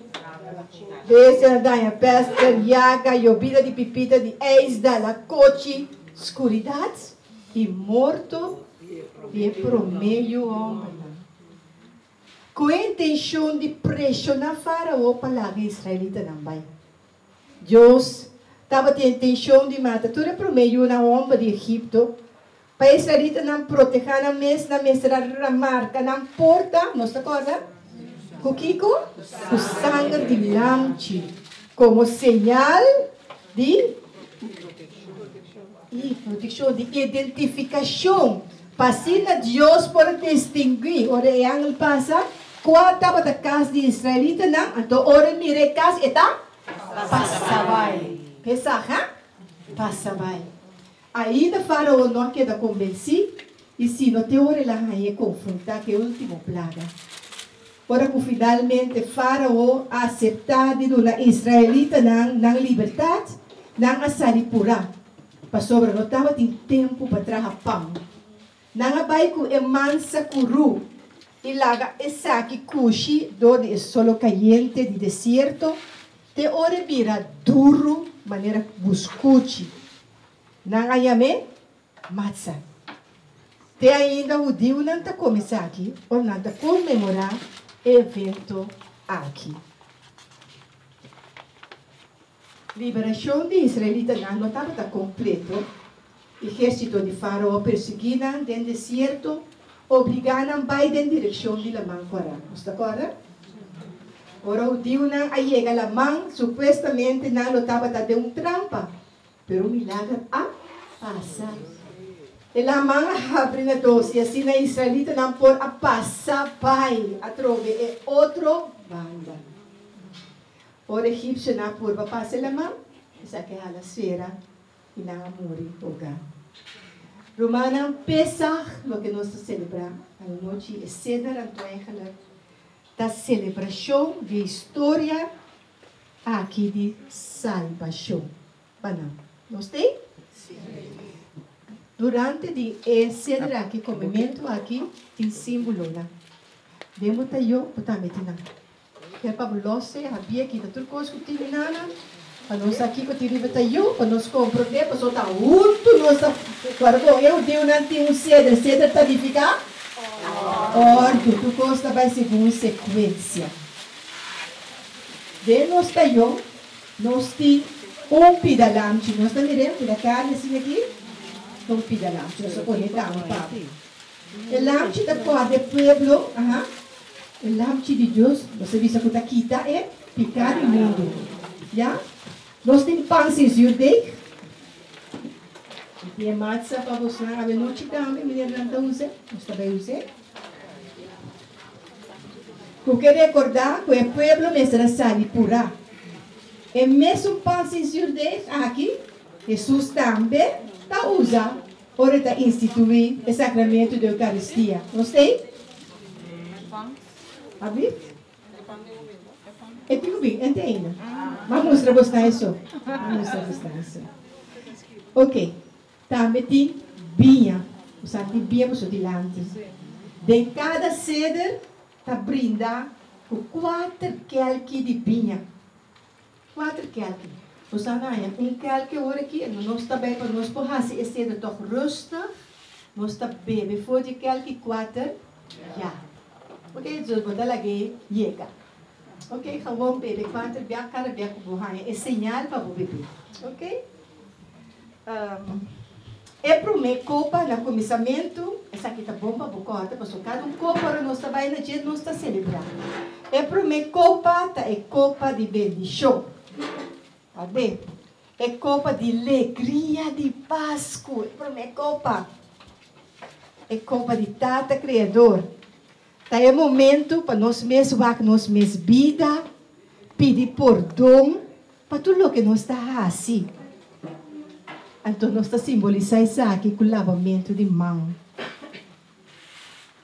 bestianan daña pèster, yaga, yobida di pipita di eis, dalakochi, skuridat i morto di e promé yu hòmbernan. Ku e intenshon di preshoná Fárao pa laga e israelitanan bai. Dios tabatin e intenshon di mata tur e promé yunan hòmber di Egipto. Pa e israelitanan protehá nan mes, nan mester a marka nan porta, nos ta kòrda? Ku kiko? Ku sanger di lamchi, komo señal di i protekshon, di identifikashon, pa asina Dios por a distinguí ora e angel pasa kua tabata kas di israelitanan, anto ora e mira e kas e ta pasa bai. Pesaj, ha? Pasa bai. Ainda Fárao no a keda konbensí, i sino te ora el a hañ'é konfrontá ku e último plaga. Ora ku finalmente Fárao a aseptá di duna israelitanan nan libertat, nan a sali purá, pasobra no tabatin tempu pa traha pan. Nan a bai ku e mansa kurú i laga esaki kushi dor di e solo kayente di desierto te ora e bira duru manera buskuchi. Nan a yam'é matza. Te ainda hudiunan ta kome esaki ora nan ta konmemorá e evento aki. Liberashon di israelitanan no tabata kompleto. Ehérsito di Fárao a persiguí nan den desierto, obligá nan bai den direkshon di Laman Kòrá. Nos ta kòrda? Ora hudiunan a yega laman, supuestamente nan lo tabata den un trampa. Pero un milager a pasa. E laman a habri na dos i asina e israelitanan por a pasa bai atrobe e otro banda. Ora e egipsionan a purba pasa e laman, esaki a hala sera i nan a muri hogá. Rumannan, Pesach, loke nos ta selebrá anochi, e seder anto eigenlijk ta selebrashon di e historia Aki di salbashon pa nan. Nos t'ei? Durante di e seder aki, komementu aki, tin símbolonan. Den bo ta yo, bo tambe tin nan. Kier pa bo lòs e habia, kita tur kos ku tin nana, pa nos sa kiko tin riba ta yo, pa nos komprondé, pasobra ta huntu nos ta. Kòrda bon, e hudiunan tin un seder. Seder ta nifiká òrdu. Tur kos ta bai segun un sekuensia. Den nos tayon nos tin un pida lamchi. Nos ta mir'é un pida karni asina aki, ta un pida lamchi. Nos a pone tambe pa e lamchi ta kòrda e pueblo, aha, e lamchi di Dios, nos a bisa ku ta kita e piká di mundu. Ya? Nos tin pan sin zuurdeeg. Mi tin e matza pa bosnan avenochi tambe, meneer nan ta usa, nos ta bai us'é. Ku ke rekordá ku e pueblo mester a sali purá. E mesun pan sin zuurdeeg aki, Hesus tambe ta usa ora e ta instituí e sakramento di Eukaristia. Nos t'ei? Abi? E tin ku bin, ente ainda. Ma mustra bos na eso. Ma mustra bos na eso. Ok. Tambe tin biña. Bo tin biña boso dilanti. Den kada seder ta brinda ku kuater kelki di biña. Kuater kelki. Bo sa haña un kelki awor aki, anto nos ta bai pa nos por hasi e seder tòg rustig, nos ta bebe for di kelki kuater ya. Ok, dus bo ta lag'é yega. Ok, gewoon bebe kuater bia kada bia ku bo haña e señal pa bo bebe. Ok. E promé kopa na kuminsamentu, esaki ta bon pa bo kòrda pasobra kada un kopa ora nos ta bai na dje nos ta selebrá. E promé kopa ta e kopa di bendishon. Kòrd'é, e kopa di legria di Pasku, e promé kopa. E kopa di Tata Kreador. Ta e momentu pa nos mes wak nos mes bida, pidi pordon pa tur loke nos ta hasi. Anto nos ta simbolisá esaki ku labamentu di man,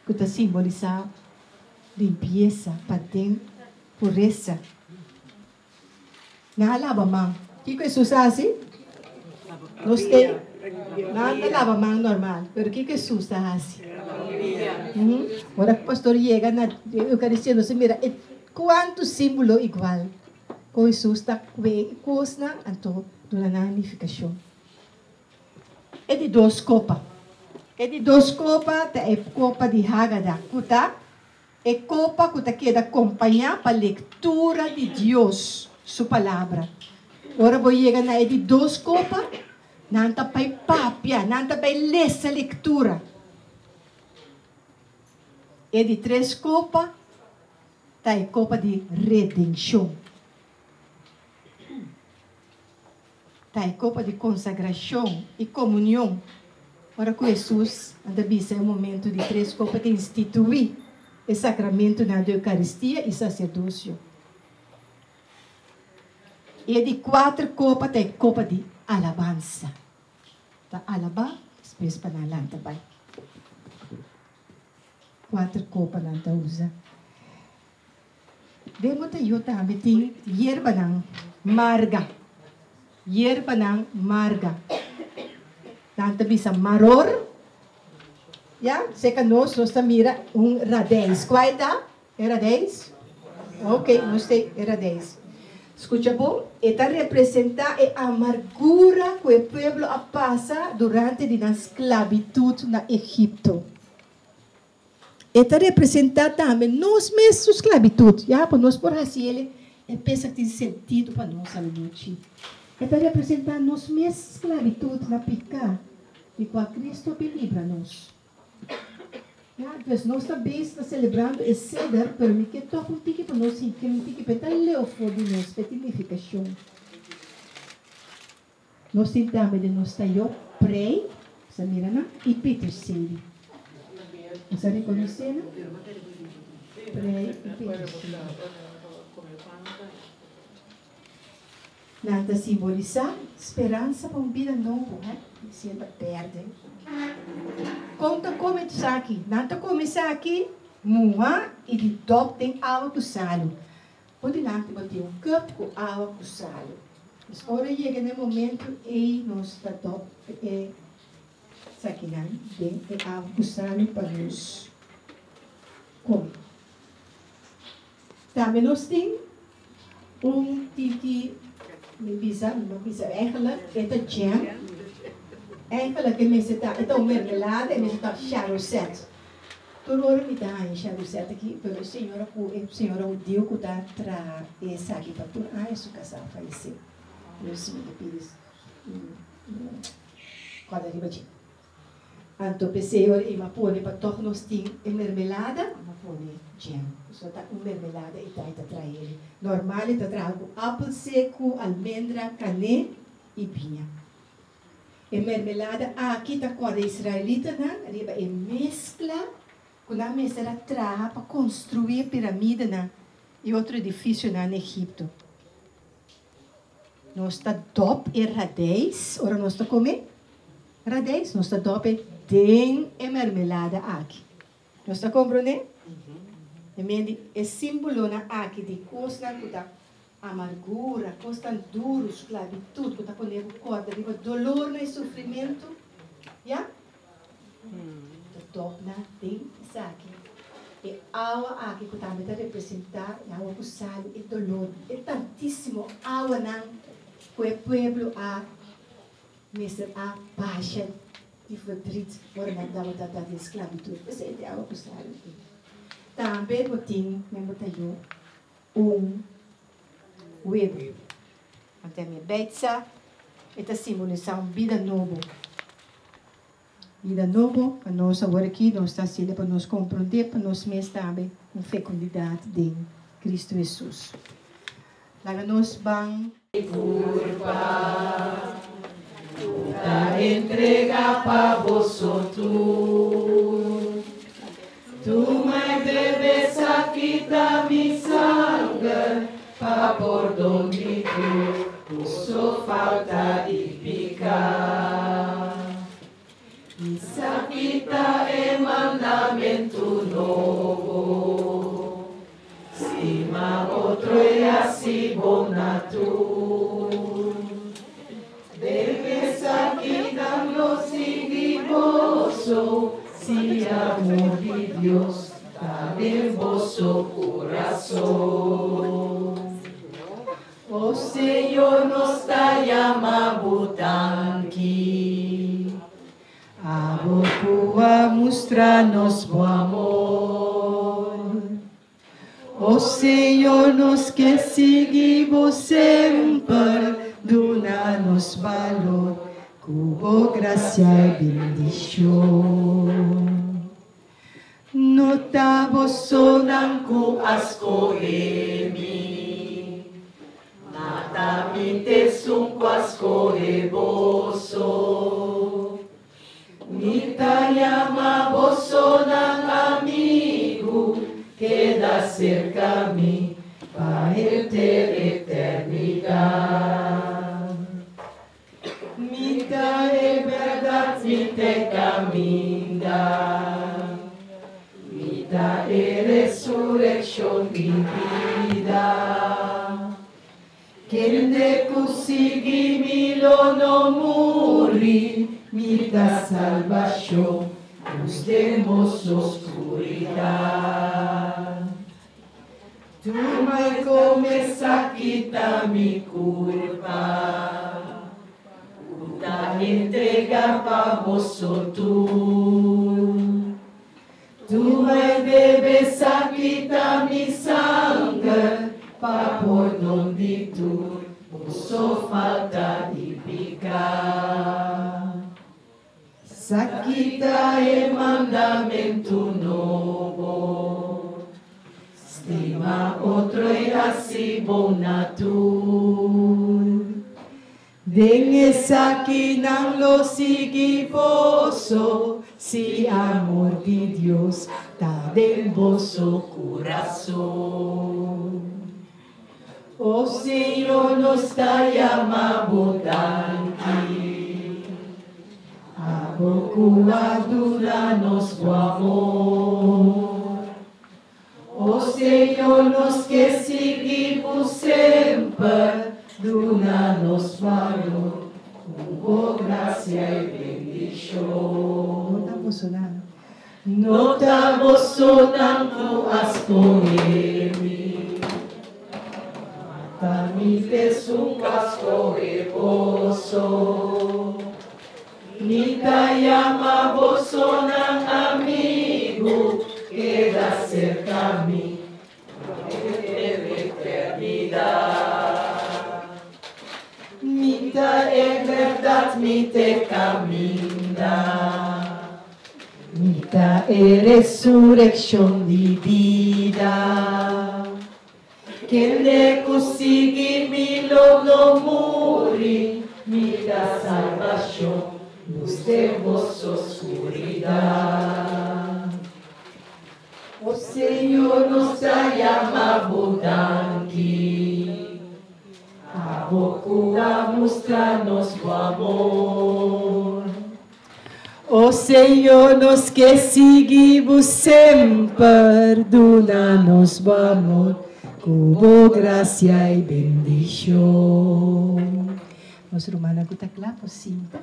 ku ta simbolisá limpiesa paden, puresa. Nan a laba man. Kiko Hesus a hasi? Nos te nan ta laba man normal, pero kiko Hesus ta hasi? Ora ku pastor yega na Eucaristia nos ta mira e kuantu símbolo igual ku Hesus ta kue e kosnan anto duna nan nifikashon. E di dos kopa. E di dos kopa ta e kopa di Hagada ku ta E kopa ku ta keda kompañá pa lektura di Dios su Palabra. Ora bo yega na e di dos kopa, nan ta bai papia, nan ta bai lesa lektura. E di tres kopa ta e kopa di redenshon. Ta e kopa di konsagrashon i komunion. Ora ku Hesus a ta bisa e momentu di tres kopa ta instituí e sakramentunan di Eukaristia i saserdosio. E di kuater kopa ta e kopa di alabansa. Ta alabá despues pa nan lanta bai. Kuater kopa nan ta usa. Den bo ta yu tambe tin yerbanan marga, yerbanan marga. Nan ta bisa maror, ya, seka nos, nos ta mira un radijs. Kua e ta? E radijs? Ok, nos tin e radijs. Skucha bon, e ta representá e amargura ku e pueblo a pasa durante di nan sklabitut na Egipto. E ta representá tambe nos mes su sklabitut, ya pa nos por hasi el e pesa tin sentido pa nos anochi. E ta representá nos mes sklabitut na piká, di kua Kristu a bin libra nos. Ya, pues nos ta bes ta selebrando e Seder, pero mi ke tòg un tiki pa nos hinka un tiki pa e ta leu for di nos, pa e tin nifikashon. Nos tin tambe den nos tayó Prey, sa mira nan, i Peterselie. Nos a rekonosé nan? Prey i Peterselie. Nan ta simbolisá speransa pa un bida nobo, hè? Si e ta pèrdè. Kon ta kome esaki? Nan ta kome esaki muhá i di dòp den awa ku salu. Bo dilanti bo tin un cup cu awa cu salo. Pues ora yega na e momento ey nos ta dop e sakinan den e awa cu salo pa nos come. Tambe nos tin un tiki, mi bisa, mi no bisa eigenlijk, e ta jam. Eigenlijk e mester ta, e ta un mermelada, e mester ta charoset. Tur ora mi ta haña Charusette aki, pero e señora ku e señora hudiu ku ta traha esaki pa tur aña su kasá a fayesé. Dus mi ta pidi kòrda riba dje. Anto p'esei ora i mi a pone pa tòg nos tin e mermelada, mi a pone jam. Pasobra ta un mermelada i ta e ta traha el. Normal e ta traha ku apel seku, almendra, kané i biña. E mermelada aki ta kòrda e israelitanan riba e meskla ku nan mester a traha pa konstruí e piramidenan i otro edifisionan na Egipto. Nos ta dòp e radijs ora nos ta kome radijs, nos ta dòp e den e mermelada aki. Nos ta komprondé? E e símbolonan aki di kosnan ku ta amargura, kosnan duru, sklabitut, ku ta pone kòrda riba doló i sufrimentu, ya? Ta dòp nan den esaki. E awa aki ku tambe ta representá e awa ku salu, e doló, e tantísimo awanan ku e pueblo a mester a basha di verdriet ora nan tabata den sklabitut. Esei ta awa ku salu. Tambe bo tin, mi ta yo, un webu. Anto mi beitsa, e ta simbolisá un bida nobo. Bida nobo, pa nos awor aki, nos ta hasié pa nos komprondé, pa nos mes tambe un fekundidat den Kristu Hesus. Laga nos ban. Kurpa, ta entregá pa boso tur. Tuma i bebe, esaki ta mi sanger, pa pordon di tur, boso falta i piká. Esaki ta e mandamentu nobo. Stima otro i hasi bon na tur. Den esaki nan lo sigui boso, si amor di Dios ta den boso kurason. O Señor, nos ta yama bo danki. Abo ku a mustra nos bo amor. O Señor, nos ke sigui bo semper, duna nos balor, ku bo grasia i bendishon. No ta bosonan ku a skohe mi, ma ta mi t'esun ku a skohe boso. Mi ta yama bosonan amigu, keda serka mi, pa henter eternidat. Mi ta e bèrdat, mi t'e kaminda. Mi ta e resurekshon i bida. Kende ku sigui mi lo no muri, mi ta salbashon, lus den boso oskuridat. Tuma i kome, esaki ta mi kurpa, ku ta entregá pa boso tur. Tuma i bebe, esaki ta mi sanger, pa pordon di tur, boso falta i piká. Esaki ta e mandamentu nobo. Stima otro i hasi bon na tur. Den esaki nan lo sigui boso, si amor di Dios ta den boso kurason. O Señor, nos ta yama bo danki. Abo ku a duna nos bo amor. O Señor, nos ke sigui bo semper, duna nos balor, ku bo grasia i bendishon. No ta bosonan ku a skohe mi, ma ta mi t'esun ku a skohe boso. Mi ta yama bosonan amigu, keda serka mi, pa eternidat. Mi ta e bèrdat, mi t'e kaminda. Mi ta e resurekshon i bida. Kende ku sigui mi lo no muri, mi ta salbashon, lus den boso oskuridat. O Señor, nos ta yama bo danki. Abo ku a mustra nos bo amor. O Señor, nos ke sigui bo semper, duna nos bo amor, ku bo grasia i bendishon. Nos rumannan ku ta kla por sinta.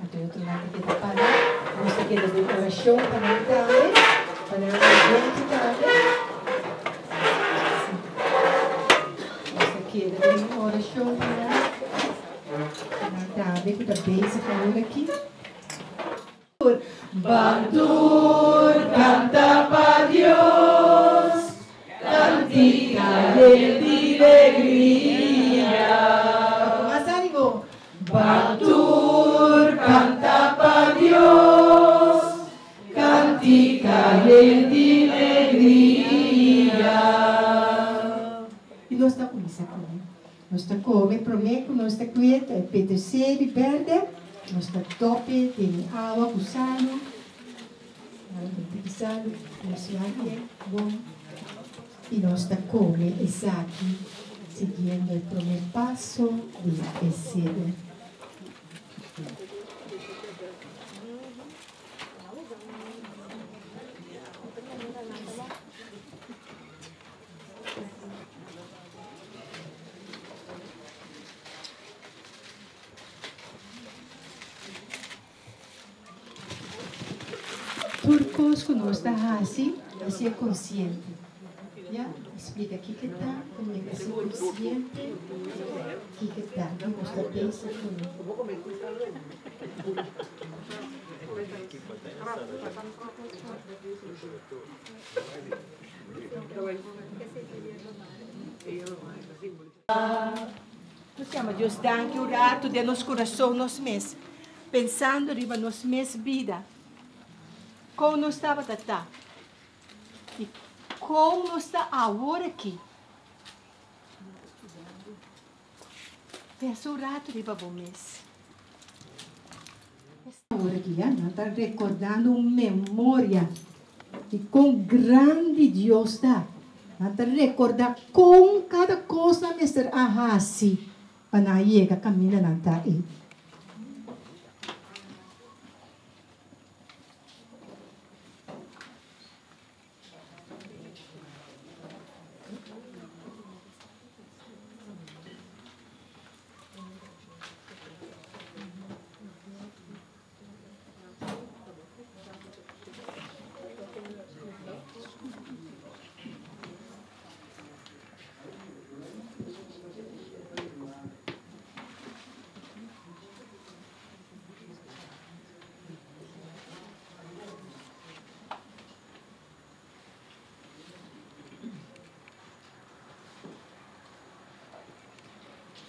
Anto e otronan ta keda para. Nos ta keda den orashon pa nan tambe, pa nan oyente tambe. Sí. Nos ta keda den orashon pa nan, pa nan tambe ku ta bezig awor aki. Ban tur kanta pa Dios, kantika yen di legria. Mas ánimo. Ban tur kanta pa Dios, kantika yen di legria. I nos ta kuminsá kome. Nos ta kome promé ku nos ta kueta e peterseli bèrdè, nos ta tope den e awa ku salu, un tiki salu, nos wak bon i nos ta kome esaki siguiendo e promé paso di e seder. Tur kos ku nos ta hasi, hasié konsiente. Ya, splika kiko ta ku mi hasi konsiente kiko ta ku nos ta pensa ku no. Nos yama Dios danki un ratu den nos kurason nos mes, pensando riba nos mes bida, kon nos tabata ta i kon nos ta awor aki. Pensa un ratu riba bo mes. Awor aki ya nan ta rekordando un memoria di kon grandi Dios ta. Nan ta rekorda kon kada kos nan mester a hasi pa nan a yega kaminda nan ta ei.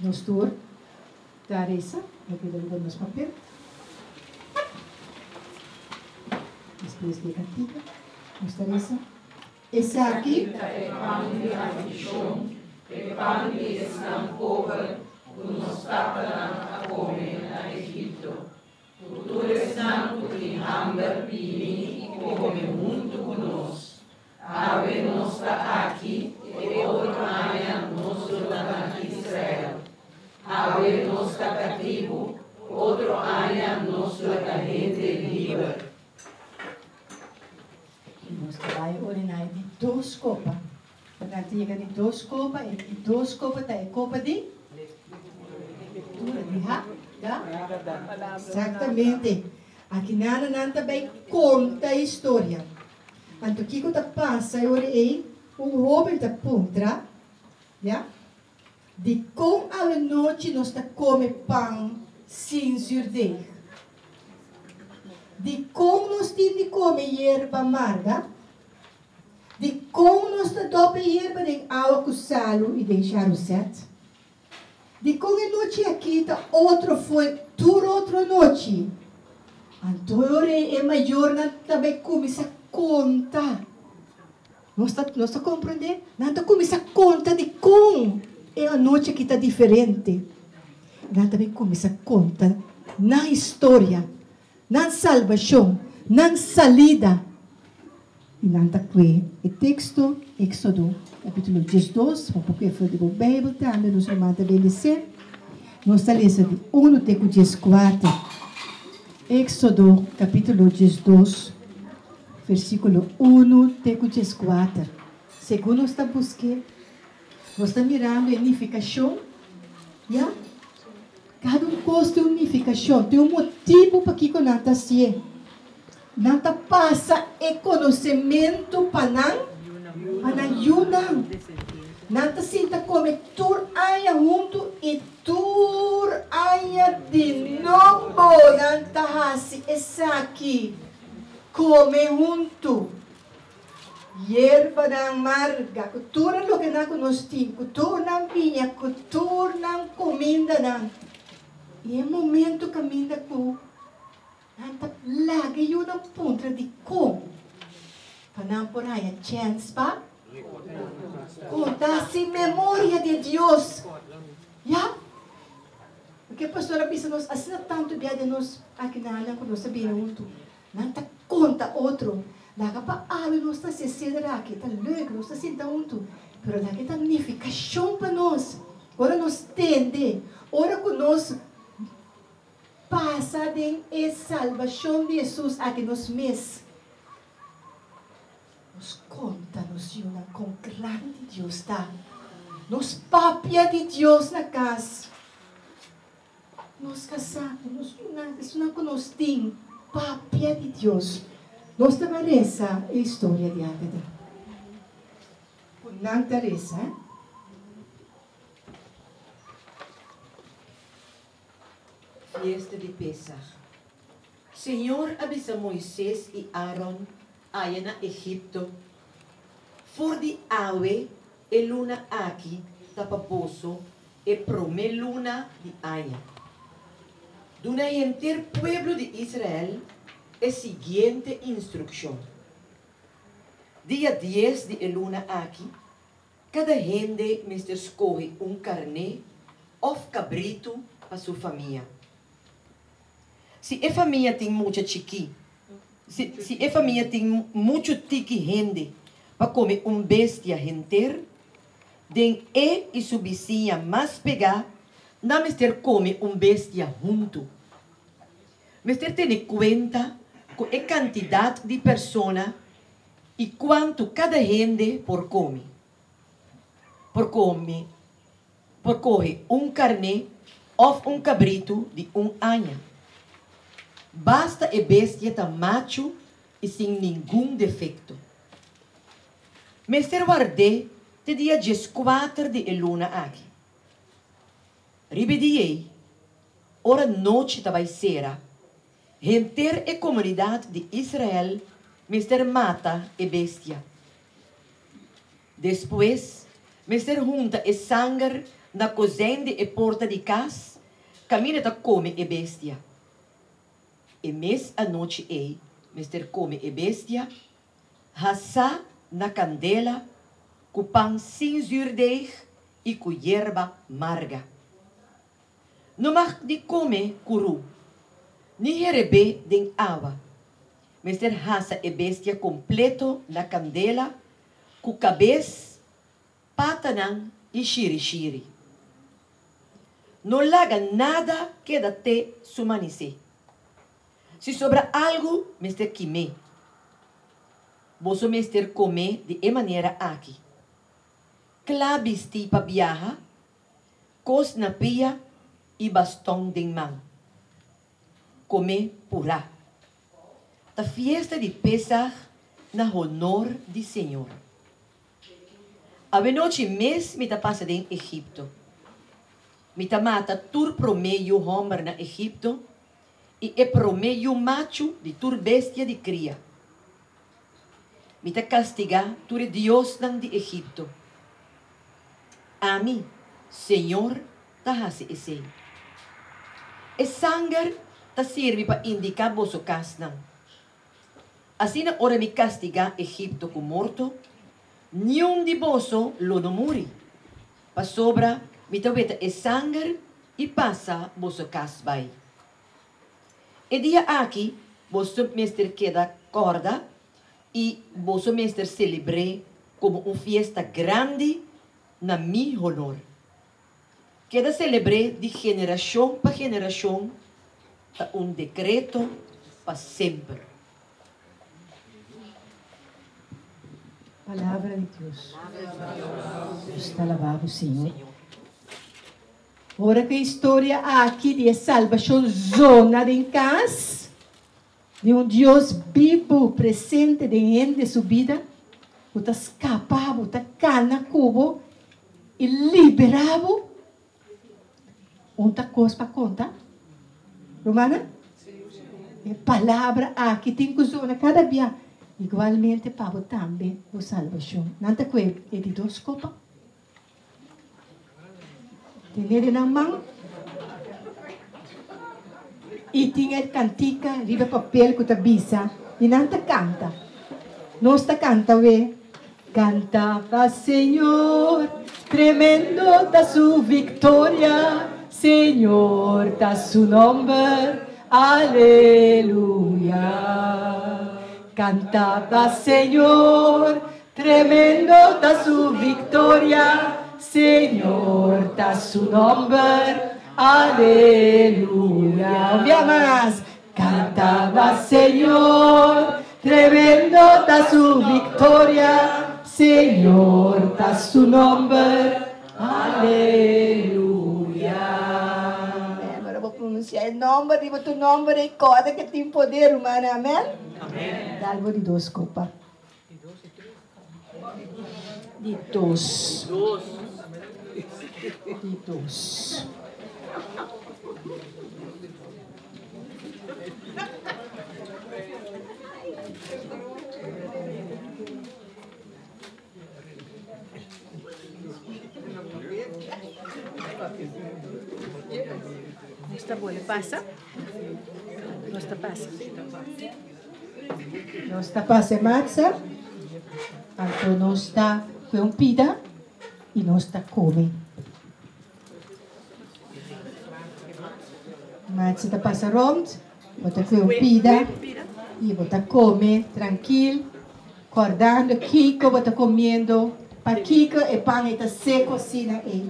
Nos tur ta resa loke ta riba nos papel. Despues di e kantika, nos ta resa. Esaki ta e pan di aflikshon, e pan di esnan pober ku nos tatanan a kome na Egipto. Ku tur esnan ku tin hamber bini i kome huntu ku nos. Awe nos ta aki, e otro aña nos lo ta na Israel. Awe nos ta katibu, otro aña nos lo ta hende liber. Nos ta bai ordená e di dos kopa. Nan ta yega di dos kopa, e di dos kopa ta e kopa di lectura di ha, da. Exactamente. Aki nana nan ta bai konta e historia. Anto kiko ta pasa e ora ei? Un hoben ta puntra, ya, Dikon awenochi nos ta kome pan sin zuurdeeg? Dikon nos tin di kome yerba marga? Dikon nos ta dòp e yerba den awa ku salu i den sharuset? Dikon e nochi akí ta otro fo'i tur otro nochi? Anto e ora ei e mayornan ta bai kuminsá konta. Nos ta nos ta komprendé? Nan ta kuminsá konta dikon e anochi akí ta diferente. Nan ta bai kuminsá konta nan historia, nan salbashon, nan salida. I nan ta kue e teksto, Éksodo kapítulo 12, bo por kue for di bo Beibel tambe, nos ruman ta bendisé. Nos ta lesa di unu te ku 14. Éksodo kapítulo 12, versíkulo 1 te ku 14. Segun nos ta busk'é, nos ta mirando e nifikashon, ya? Kada un kos tin un nifikashon, tin un motibu pakiko nan ta hasié. Nan ta pasa e konosementu pa nan, pa nan yunan. Nan ta sinta kome tur aña huntu i tur aña di nobo nan ta hasi esaki, kome huntu. Yerbanan marga, ku tur e lokenan ku nos tin, ku tur nan biña, ku tur nan kumindanan. I e momentu kaminda ku nan ta laga e yunan puntra dikon, pa nan por haña chèns pa konta si memoria di Dios. Ya. Loke pastor a bisa nos asina tantu bia den nos akinanan ku nos ta bini huntu. Nan ta konta otro, Laga pa awe nos ta hasi seder aki, ta leuk, nos ta sinta huntu, pero laga e ta nifikashon pa nos. Ora nos tende, ora ku nos pasa den e salbashon di Hesus aki nos mes, nos konta nos yunan kon grandi Dios ta. Nos papia di Dios na kas. Nos kasá ku nos yunan, esunnan ku nos tin, papia di Dios. Nos ta bai resa e historia di Ágata. Ku nan ta resa. Fiesta di Pesach. Señor a bisa Moises i Aaron aya na Egipto, For di awe e luna aki ta pa boso e promé luna di aña. Duna henter pueblo di Israel e siguiente instrukshon, Dia dies di e luna aki, kada hende mester skohe un karné òf kabritu pa su famia. Si e famia tin mucha chikí, si si e famia tin muchu tiki hende pa kome un bestia henter, Den e i su bisiña mas pegá, nan mester kome un bestia huntu. Mester tene kuenta ku e kantidat di persona i kuantu kada hende por kome. Por kome por kohe un karné òf un kabritu di un aña. Basta e bestia ta machu i sin ningun defekto. Mester ward'é te dia 14 di e luna aki. Riba e dia ei, ora nochi ta bai sera, henter e komunidat di Israel mester mata e bestia. Despues, mester hunta e sanger na kozijn di e porta di kas kaminda ta kome e bestia. E mes anochi ei mester kome e bestia Hasá na kandela ku pan sin zürdeig i ku yerba marga. No mag di kome kurú, ni herebé den awa. Mester hasa e bestia kompleto na kandela ku kabes, patanan i shirishiri. No laga nada keda te su manisé. Si sobra algu, mester kim'é. Boso mester kom'é di e manera aki, Kla bistí pa biaha, kos na pia i baston den man. Kom'é purá. Ta fiesta di Pesaj na honor di Señor. Awenochi mes mi ta pasa den Egipto. Mi ta mata tur promé yu hòmber na Egipto i e promé yu machu di tur bestia di kria. Mi ta kastigá tur e diosnan di Egipto. Ami, señor, ta hasi esei. E sanger ta sirbi pa indiká boso kasnan. Asina ora mi kastigá Egipto ku morto, niun di boso lo no muri, pasobra mi ta weta e sanger i pasa boso kas bai. E dia aki boso mester keda kòrda i boso mester selebr'é komo un fiesta grandi na mi honor. Keda selebr'é di generashon pa generashon. Ta un dekreto pa semper. Palabra di Dios. Nos ta alabá bo, Señor. Ora ku e historia aki di e salbashon zona den kas di un Dios bibu presente den hende su bida, ku ta skapa bo, ta kana ku bo i libera bo, Un ta kos pa konta, rumannan? E palabra aki tin ku zona kada bia. Igualmente pa bo tambe bo salbashon. Nan ta kue e di dos kopa. Tene den nan man. I tin e kantika riba papel ku ta bisa i nan ta kanta. Nos ta kanta we. Canta pa Señor, tremendo ta su victoria, Señor ta su nomber, aleluya. Canta pa Señor, tremendo ta su victoria, Señor ta su nomber, aleluya. Un bia mas. Canta pa Señor, tremendo ta su victoria, Señor ta su nomber, aleluya. Amen. Ora bo pronuncia e nomber riba tu nomber ei corda ke tin poder, rumannan. Amen. Amen. Dal bo di dos copa. Di dos. Di dos. Nos ta bole pasa. Nos ta pasa. Nos ta pasa e matza, anto nos ta kue un pida i nos ta kome. Matza ta pasa rond, bo ta kue un pida i bo ta kome trankil, kòrdando kiko bo ta komiendo, pakiko e pan ei ta seko asina ei.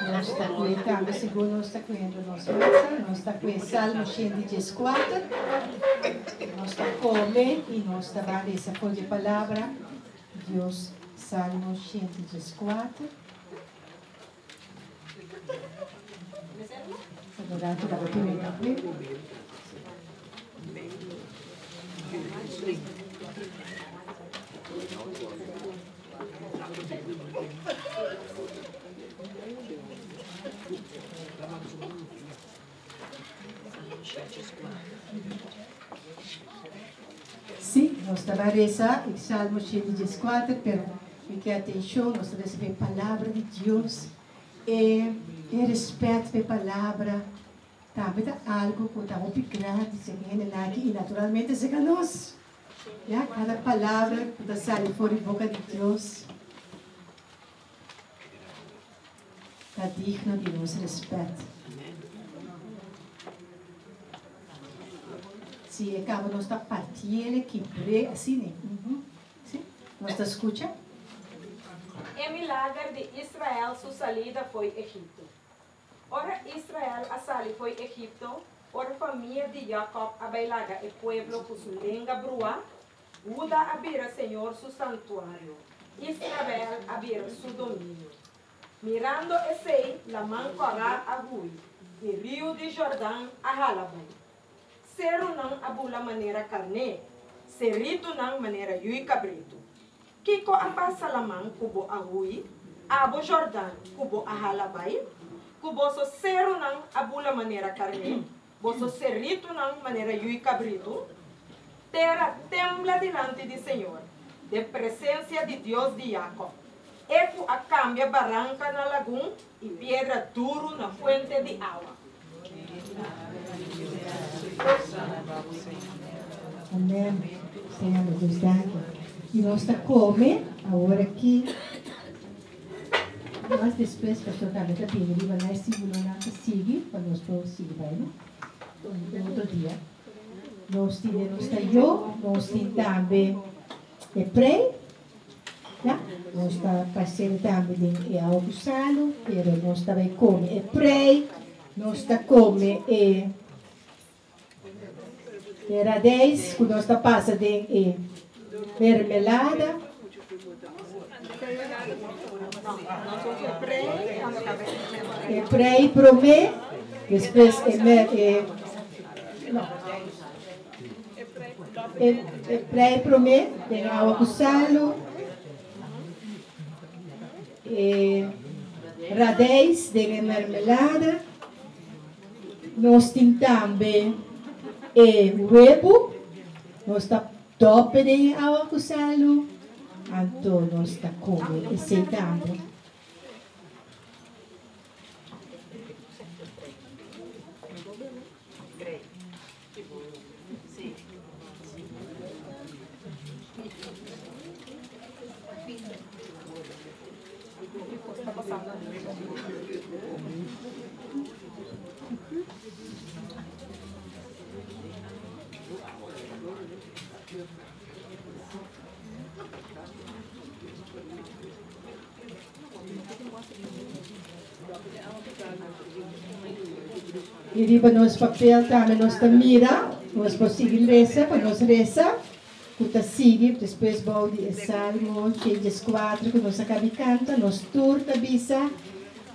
Nos ta kue tambe segun nos ta kuendo nos mesa, nos ta kue Salmo 114, nos ta kome i nos ta ban resa for di e palabra Dios Salmo 114. Sí, nos ta bai resa e Salmo 114, pero mi ke atenshon, nos ta resa pa e Palabra di Dios. E e respet pa e Palabra tambe ta algu ku ta hopi grandi serka hendenan aki i naturalmente serka nos. Ya, kada palabra ku ta sali for di boka di Dios ta digno di nos respet. Si e kaba nos ta partiel e kibr'é asina. Si, nos ta skucha. E milager di Israel su salida fo'i Egipto. Ora Israel a sali fo'i Egipto, ora famia di Jakòb a bai laga e pueblo ku su lenga bruá, Huda a bira señor su santuario, Israel a bira su dominio. Mirando esei, Laman Kòrá a hui, i riu di Jordan a hala bai. Serunan a bula manera karné, seritunan manera yui kabritu. Kiko a pasa laman ku bo a hui, abo Jordan ku bo a hala bai? Ku boso serunan a bula manera karné, boso seritunan manera yui kabritu? Tera tembla dilanti di Señor, den presensia di Dios di Jakòb, E ku a kambia baranka na lagun i piedra duru na fuente di awa. Amen. Señor nos Dios danki. Y nos ta come awor aki. Mas despues pastor tambe ta bini riba na e símbolonan ta sigui pa nos por sigui bai no. Un otro dia. Nos tin den nos tayo, nos tin tambe e prei. Ya, nos ta pas'é tambe den e awa ku salu, pero nos ta bai kome e prei, nos ta kome e e radijs ku nos ta pasa den e mermelada. E prei promé, despues e mer e no. E prei promé den awa ku salu, e radijs den e mermelada. Nos tin tambe e webu, nos ta dòp e den e awa ku salu, anto nos ta kome esei tambe. I riba nos papel tambe nos ta mira, nos por sigui lesa pa nos resa ku ta sigui despues bou di e Salmo 104 ku nos a kabi kanta, nos tur ta bisa,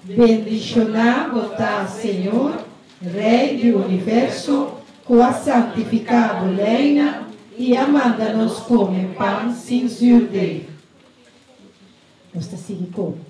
Bendishoná bo ta, Señor, Rei di universo, ku a santifiká bo leinan i a manda nos kome pan sin zürdeg. Nos ta sigui kome.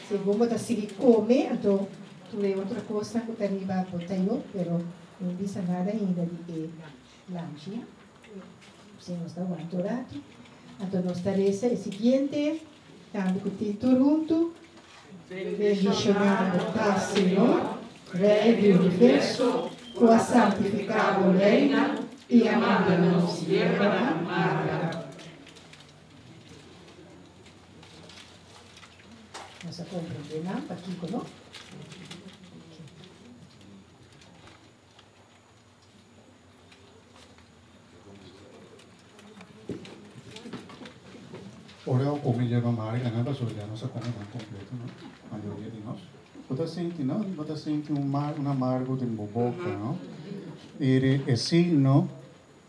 Segun bo ta sigui come, anto tur e otro cosnan cu ta riba bo ta yo, pero no bisa nada ainda di e lamchi. Si nos ta wanta un rato. Anto nos ta reza e siguiente, tambe cu tin tur hunto. Bendishoná bo ta, Señor, Rei di universo, ku a santifiká bo leinan i a manda nos yerbanan marga. Nos a komprendé nan pakiko, no? Ora bo come yerba amarga nan pasobra ya nos a come nan completo no, mayoria di nos. Bo ta sinti no, bo ta sinti un mar un amargo den bo boca no. Y e signo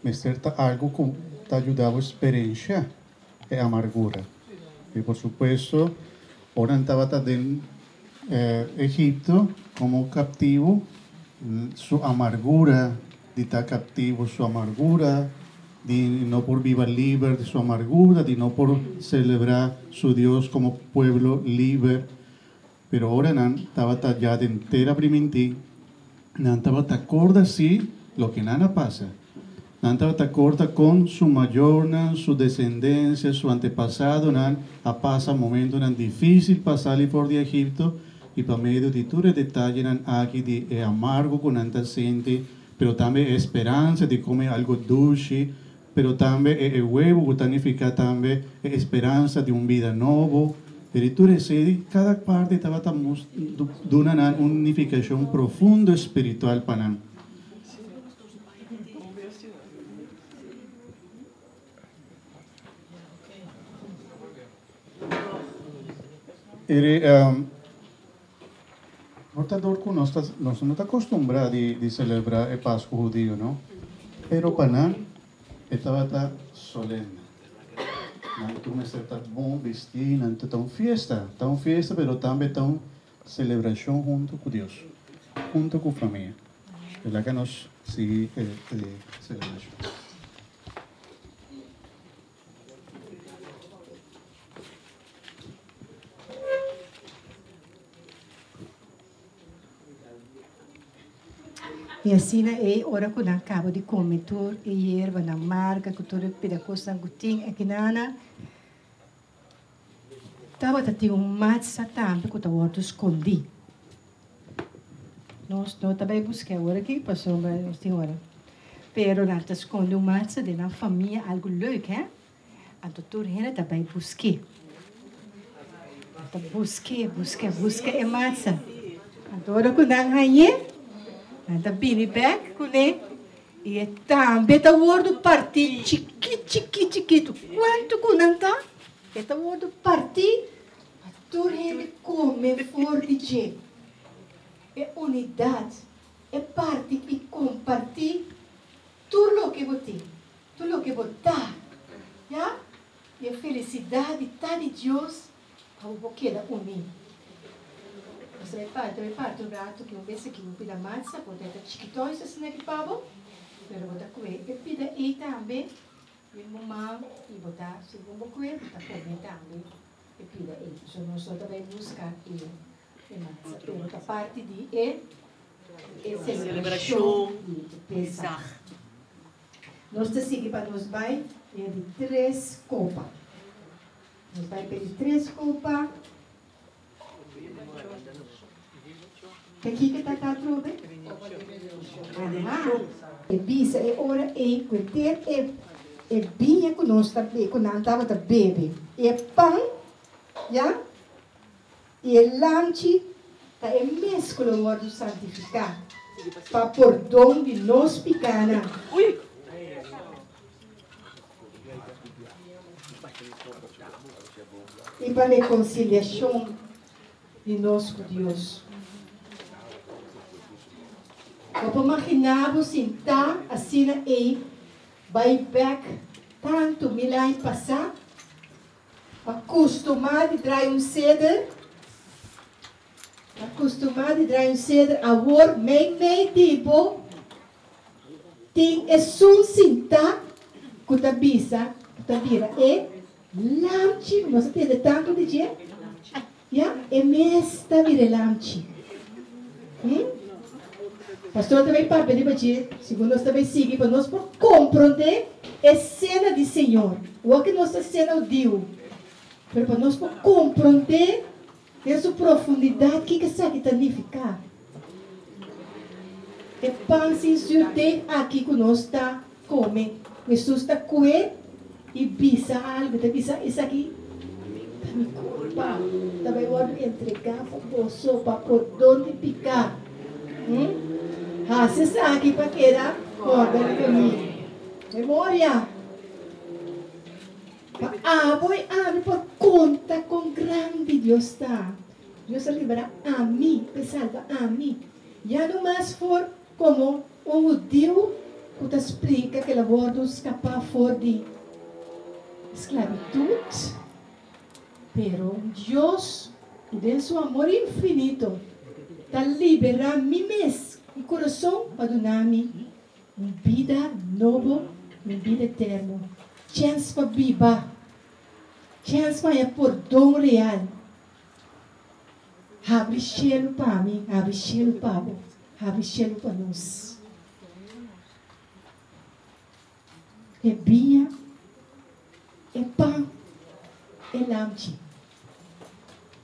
mester ta algo cu ta yuda bo experiencia e amargura. Y por supuesto ora nan tabata den Egipto como captivo, su amargura di ta captivo, su amargura di no por biba liber, di su amargura di no por celebra su Dios como pueblo liber. Pero ora nan tabata ya den tera primintí, nan tabata corda sí loke nan a pasa. Nan tabata corda con su mayornan, su descendencia, su antepasadonan a pasa momentonan dificil pa sali for di Egipto y pa medio di tur e detayenan aki di e amargo cu nan ta sinti, pero tambe e speransa di come algo dushi, pero tambe e e huevo cu ta nifica tambe e esperansa di un bida nobo. Pero tur esei, kada parti tabata duna nan un nifikashon profundo spiritual pa nan. Por ta dor ku nos ta nos no ta kostumbrá di di selebrá e Pasku hudiu no, pero pa nan e tabata solène. Nan tur mester ta bon bistí, nan ta un fiesta, ta un fiesta pero tambe ta un selebrashon huntu ku Dios, huntu ku famia. Laga nos sigui e selebrashon. I asina ei, ora ku nan kaba di kome tur e yerbanan marga ku tur e pida kosnan ku tin akinana, tabata tin un matsa tambe ku ta wòrdu skondí. Nos no ta bai busk'é awor aki pasobra nos tin ora. Pero nan ta skonde un matsa den nan famia, algu leuk, hè? Anto tur hende ta bai busk'é. Nan ta busk'é, buska, buska e matsa. Anto ora ku nan hañ'é, nan ta bini bèk kuné i e tambe ta wòrdu partí chikit, chikit, chikitu. Kuantu ku nan ta, e ta wòrdu partí pa tur hende kome for di dje. E unidat, e parti i kompartí tur loke bo tin. Tur loke bo ta, ya, i e felisidat di ta di Dios pa bo por keda uní. Nos ta bai parti, ta bai parti un ratu ki un bes aki un pida matsa, por ta e ta chikitois asina aki pa bo, pero bo ta kue e pida ei tambe den bo man i bo ta, segun bo kue, bo ta kome tambe e pida ei. So nos no ta bai buska e e matsa, pero ta parti di e e selebrashon di Pesach. Nos ta sigui pa nos bai den di tres kopa. Nos bai pe di tres kopa. Ta kiko ta ta atrobe? Aha. E bisa e ora ei ku ter e e biña ku nos ta ku nan tabata bebe, e pan, ya, i e lamchi ta e mes ku lo wòrdu santifiká pa pordon di nos pikánan. I pa rekonsiliashon di nos ku Dios. Bo por maginá bo sintá asina ei bai bèk tantu mil aña pasá? Pa kustumá di drai un seder, pa kustumá di drai un seder awor meimei di bo tin esun sintá ku ta bisa, ku ta bira e lamchi, ku nos a tende tantu di dje, ya, e mes ta bira e lamchi. Hm? Pastor ta bai papia riba dje, segun nos ta bai sigui pa nos por komprondé e sena di Señor. Wak nos ta sena hudiu, pero pa nos por komprondé den su profundidat kiko esaki ta nifiká. E pan sin zuurdeeg aki ku nos ta kome, Hesus ta kue i bisa algu, ta bisa, Esaki ta mi kurpa, ta bai wòrdu entregá pa boso pa pordon di piká. Hasi esaki pa keda kòrda riba mi. Memoria! Pa abo i ami por konta kon grandi Dios ta. Dios a liberá ami, pa e salba ami. Ya no mas for komo un hudiu ku ta splika ku el a wòrdu skapá for di sklabitut, pero Dios ku den su amor infinito ta liberá mi mes i kurason pa duna mi un bida nobo i un bida eterno, chèns pa biba, chèns pa haña pordon real. Habri shelu pa mi, habri shelu pa bo, habri shelu pa nos. E biña, e pan, e lamchi.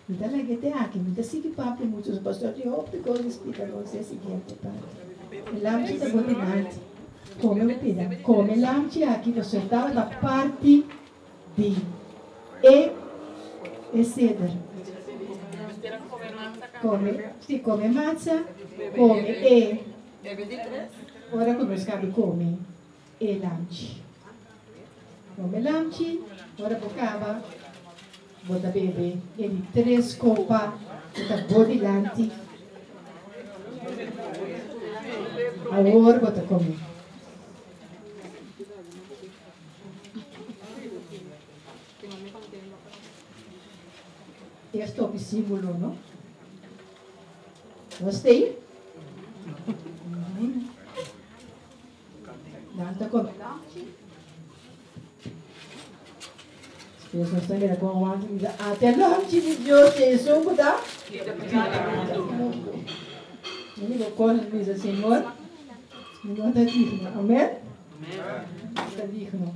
Mi ta laga te aki, mi ta sigui papia muchu, so pastor tin hopi kos di splika nos e siguiente parti. E lamchi ta bo dilanti. Kome un pida, kome lamchi aki pasobra tabata parti di e. E seder. Come, si, come matza, come e ora ku nos kaba come e lamchi. Come lamchi, ora bo kaba, bo ta bebe e di tres kopa ku ta bo dilanti. Awor bo ta come. Es topi símbolo, no? Nos t'ei? Nan ta come lamchi. Despues nos ta mira con Juan ta bisa, Ate lamchi di Dios te esun cu ta kita pica di mundo. Unico cos nos bisa, Señor, mi no ta digno. Amen? No ta digno.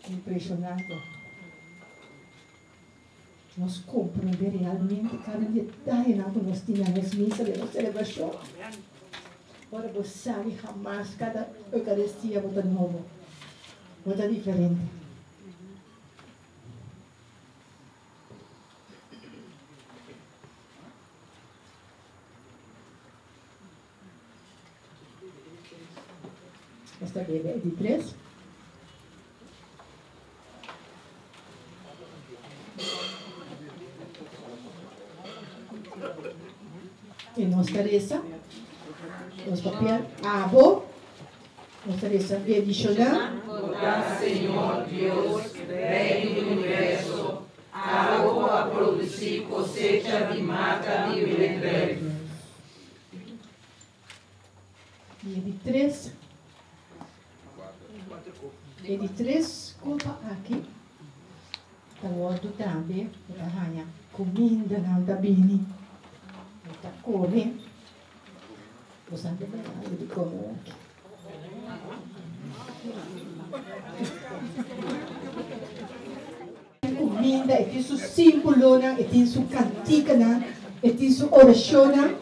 Impresionante. Nos comprende realmente cada detayenan cu nos tin na nos misa den nos celebracion. Ora bo sabi hamas cada Eucaristia bo ta nobo, bo ta diferente. Nos ta bebe e di tres. I nos ta resa, nos papia abo, nos ta resa bendishoná. Bo ta Señor Dios, Rey di universo, abo ku a produsí kosecha di mata di wendrùif. I e di tres, e di tres kopa aki ta wòrdu tambe bo ta haña kumindanan ta bini, bo ta kome, bo sa ta bai algu di kome aki. Kuminda, e tin su símbolonan, e tin su kantikanan, e tin su orashonnan,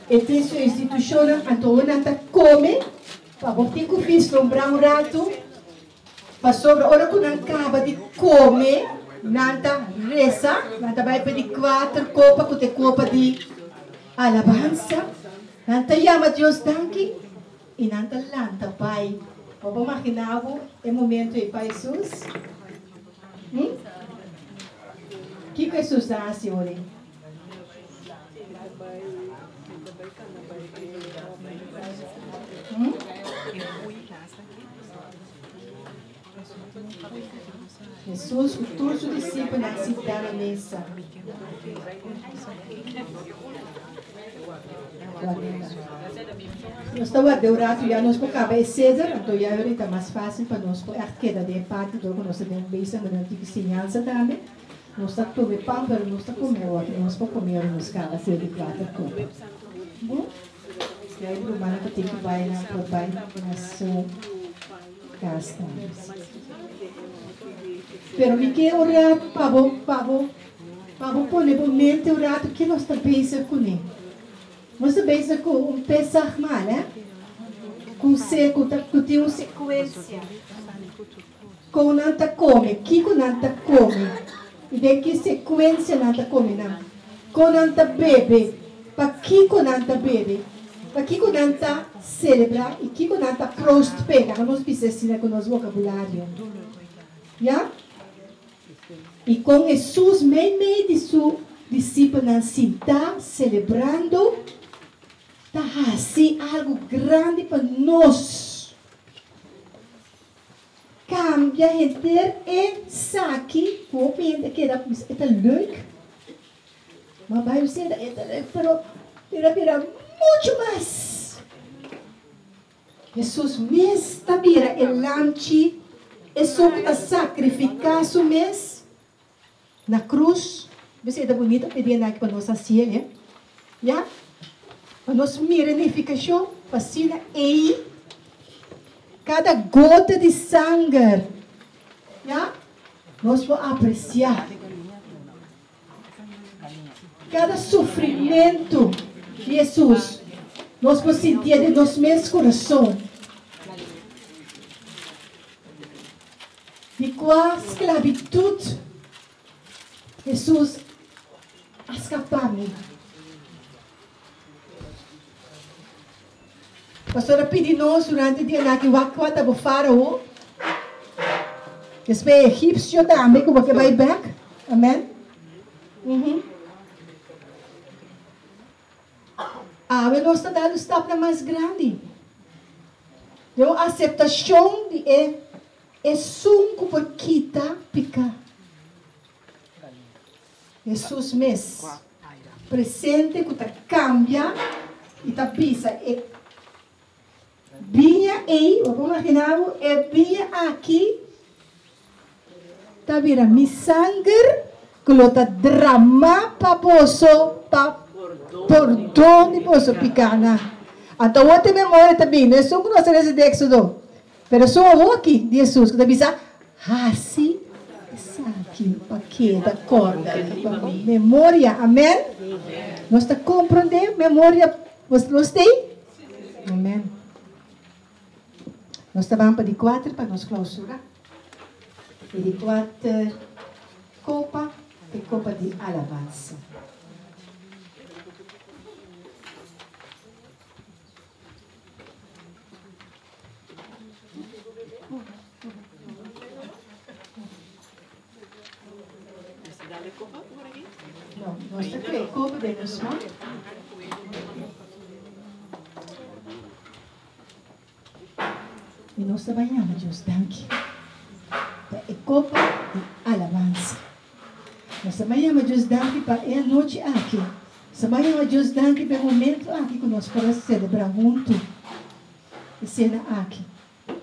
e tin su institushonnan, anto ora nan ta kome, pa bo tin ku vislumbrá un ratu, pasobra ora ku nan kaba di kome, nan ta resa, nan ta bai pidi kuater kopa ku ta e kopa di alabansa, nan ta yama Dios danki. I nan ta lanta bai. Bo por maginá bo e momento ei pa Hesus? Hm? Kiko Hesus ta hasi ora ei? Hm? Hesus ku tur su disipelnan sintá na mesa. Nos ta warda un ratu ya nos por kaba e seder, anto ya e ta mas fásil pa nos por ègt keda den e parti dor ku nos ta den un bezig manera un tiki siñansa tambe. Nos ta tuma e pan pero nos ta kome awor nos por kome ora nos kaba seder di kuater kopa. Bon, ya e rumannan ku tin ku bai nan por bai na su kas tambe. Pero mi ke un ratu pa bo pa bo pa bo pone bo mente un ratu ke nos ta bezig kuné. Nos ta bezig ku un Pesach mal, eh? Ku se ku ta ku tin un sekuensia. Kon nan ta kome, kiko nan ta kome i den ki sekuensia nan ta kome nan. Kon nan ta bebe, pakiko nan ta bebe, pakiko nan ta selebrá i kiko nan ta proost p'e. Laga nos bisa asina ku nos vokabulario. Ya? I kon Hesus meimei di su disipelnan sintá selebrando ta hasi algu grandi pa nos. Kambia henter e saki ku hopi hende a keda bisa e ta leuk. Ma bai usted e ta leuk pero el a bira muchu mas. Hesus mes ta bira e lamchi, esun ku ta sakrifiká su mes na krus. Bisa e ta bunita e dianan aki pa nos hasiel, he? Ya? Pa nos mira e nifikashon, pa asina ei kada gota di sanger, ya, nos por apresiá. Kada sufrimentu di Hesus nos por sintié den nos mes kurason. Di kua sklabitut? Hesus a skapa mi. Pastor a pidi nos durante dia nan aki wak kua ta bo farao. Despues e egipcio tambe ku bo ke bai bek. Amen. Uhum. Awe nos ta dal un stapnan mas grandi den un aseptashon di e Esun ku por kita piká. Hesus mes presente ku ta kambia i ta bisa e biña ei, bo por imaginá bo, e biña aki ta bira mi sanger ku lo ta dramá pa boso pa pordon di boso pikánan. Anto awor te memoria ta bini, no esun ku nos a lesa di Éxodo, pero esun awor aki di Hesus ku ta bisa, Hasi esaki pa keda kòrda riba mi memoria. Amèn? Nos ta komprondé memoria? Nos t'ei? Amèn. Nos ta ban pa di kuater pa nos klousura. E di kuater kopa ta e kopa di alabansa. No, nos ta kue kopa den nos man. I nos ta bai yama Dios danki pa e kopa di alabansa. Nos ta bai yama Dios danki pa e anochi aki. Nos ta bai yama Dios danki pa e momento aki ku nos por a selebrá huntu e sena aki.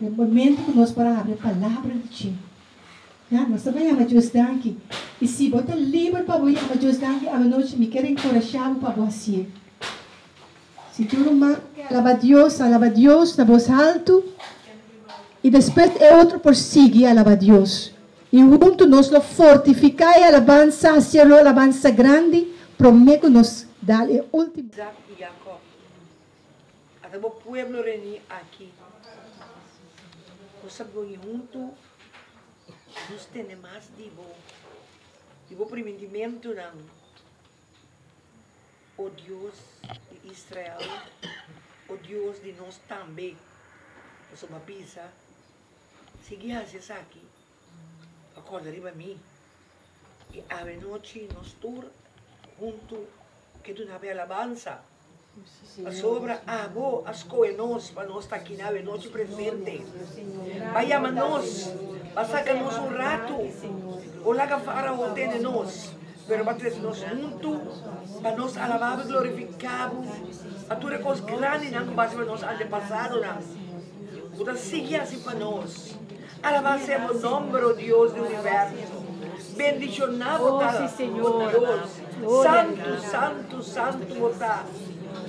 E momento ku nos por a habri e palabra di dje. Ya, nos ta bai yama Dios danki. I si bo ta liber pa bo yama Dios danki awanochi, mi kier enkurashá bo pa bo hasié. Si tur ruman ke alaba Dios, alaba Dios na bos haltu, i despues e otro por sigui alaba Dios. I huntu nos lo fortifiká e alabansa, hasié lo alabansa grandi, promé ku nos dal e último. Isaac i Jacob. Ata bo pueblo reuní aki. Nos a bini huntu, nos tende mas di bo, di bo primintimentunan. O Dios di Israel, o Dios di nos tambe, pasobra bo a bisa, Sigui hasi esaki pa kòrda riba mi. I awe nochi nos tur huntu ke duna bo e alabansa, pasobra abo a skohe nos pa nos ta aki na awe nochi presente. Bo a yama nos, bo a saka nos un ratu, bo laga Fárao tene nos. Pero bo a trese nos huntu pa nos alabá bo i glorifiká bo pa tur e kos grandinan ku bo a hasi pa nos antepasadonan. Bo ta sigui hasi pa nos. Alabá sea bo nòmber, o Dios di universo. Bendishoná bo ta, o Dios. Santu, santu, santu bo ta,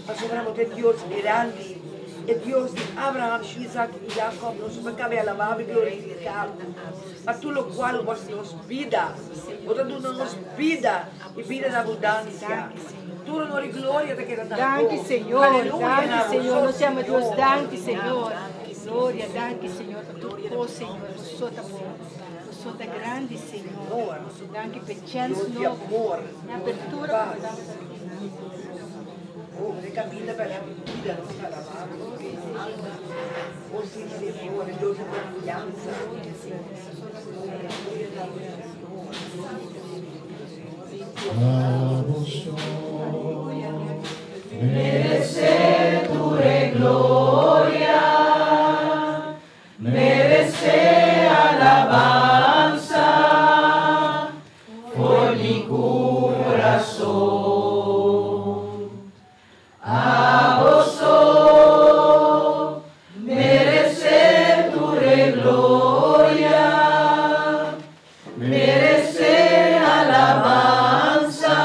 pasobra bo ta e Dios grandi, e Dios di Abraham, Isaac i Jacob. Nos ta kabe alabá bo i glorifiká bo. Pa tur lokual bo hasi nos bida, bo ta duna nos bida i bida na abundansia. Tur honor i gloria ta keda na bo. Danki Señor, Aleluya danki na bo Señor, so nos yama Dios Señor. danki Señor. Gloria, danki Señor pa tur kos Señor, bo so ta bon, bo so ta grandi Señor. Danki pa e chèns Dios di nobo, amor, e apertura ku bo paz. damos a nos. Oh, bo ta kaminda pa la bida, nos ta alabá bo. Oh sí, Señor, e Dios di konfiansa. Meresé tur e gloria, meresé alabansa for mi kurason. Abo so meresé tur e gloria, meresé alabansa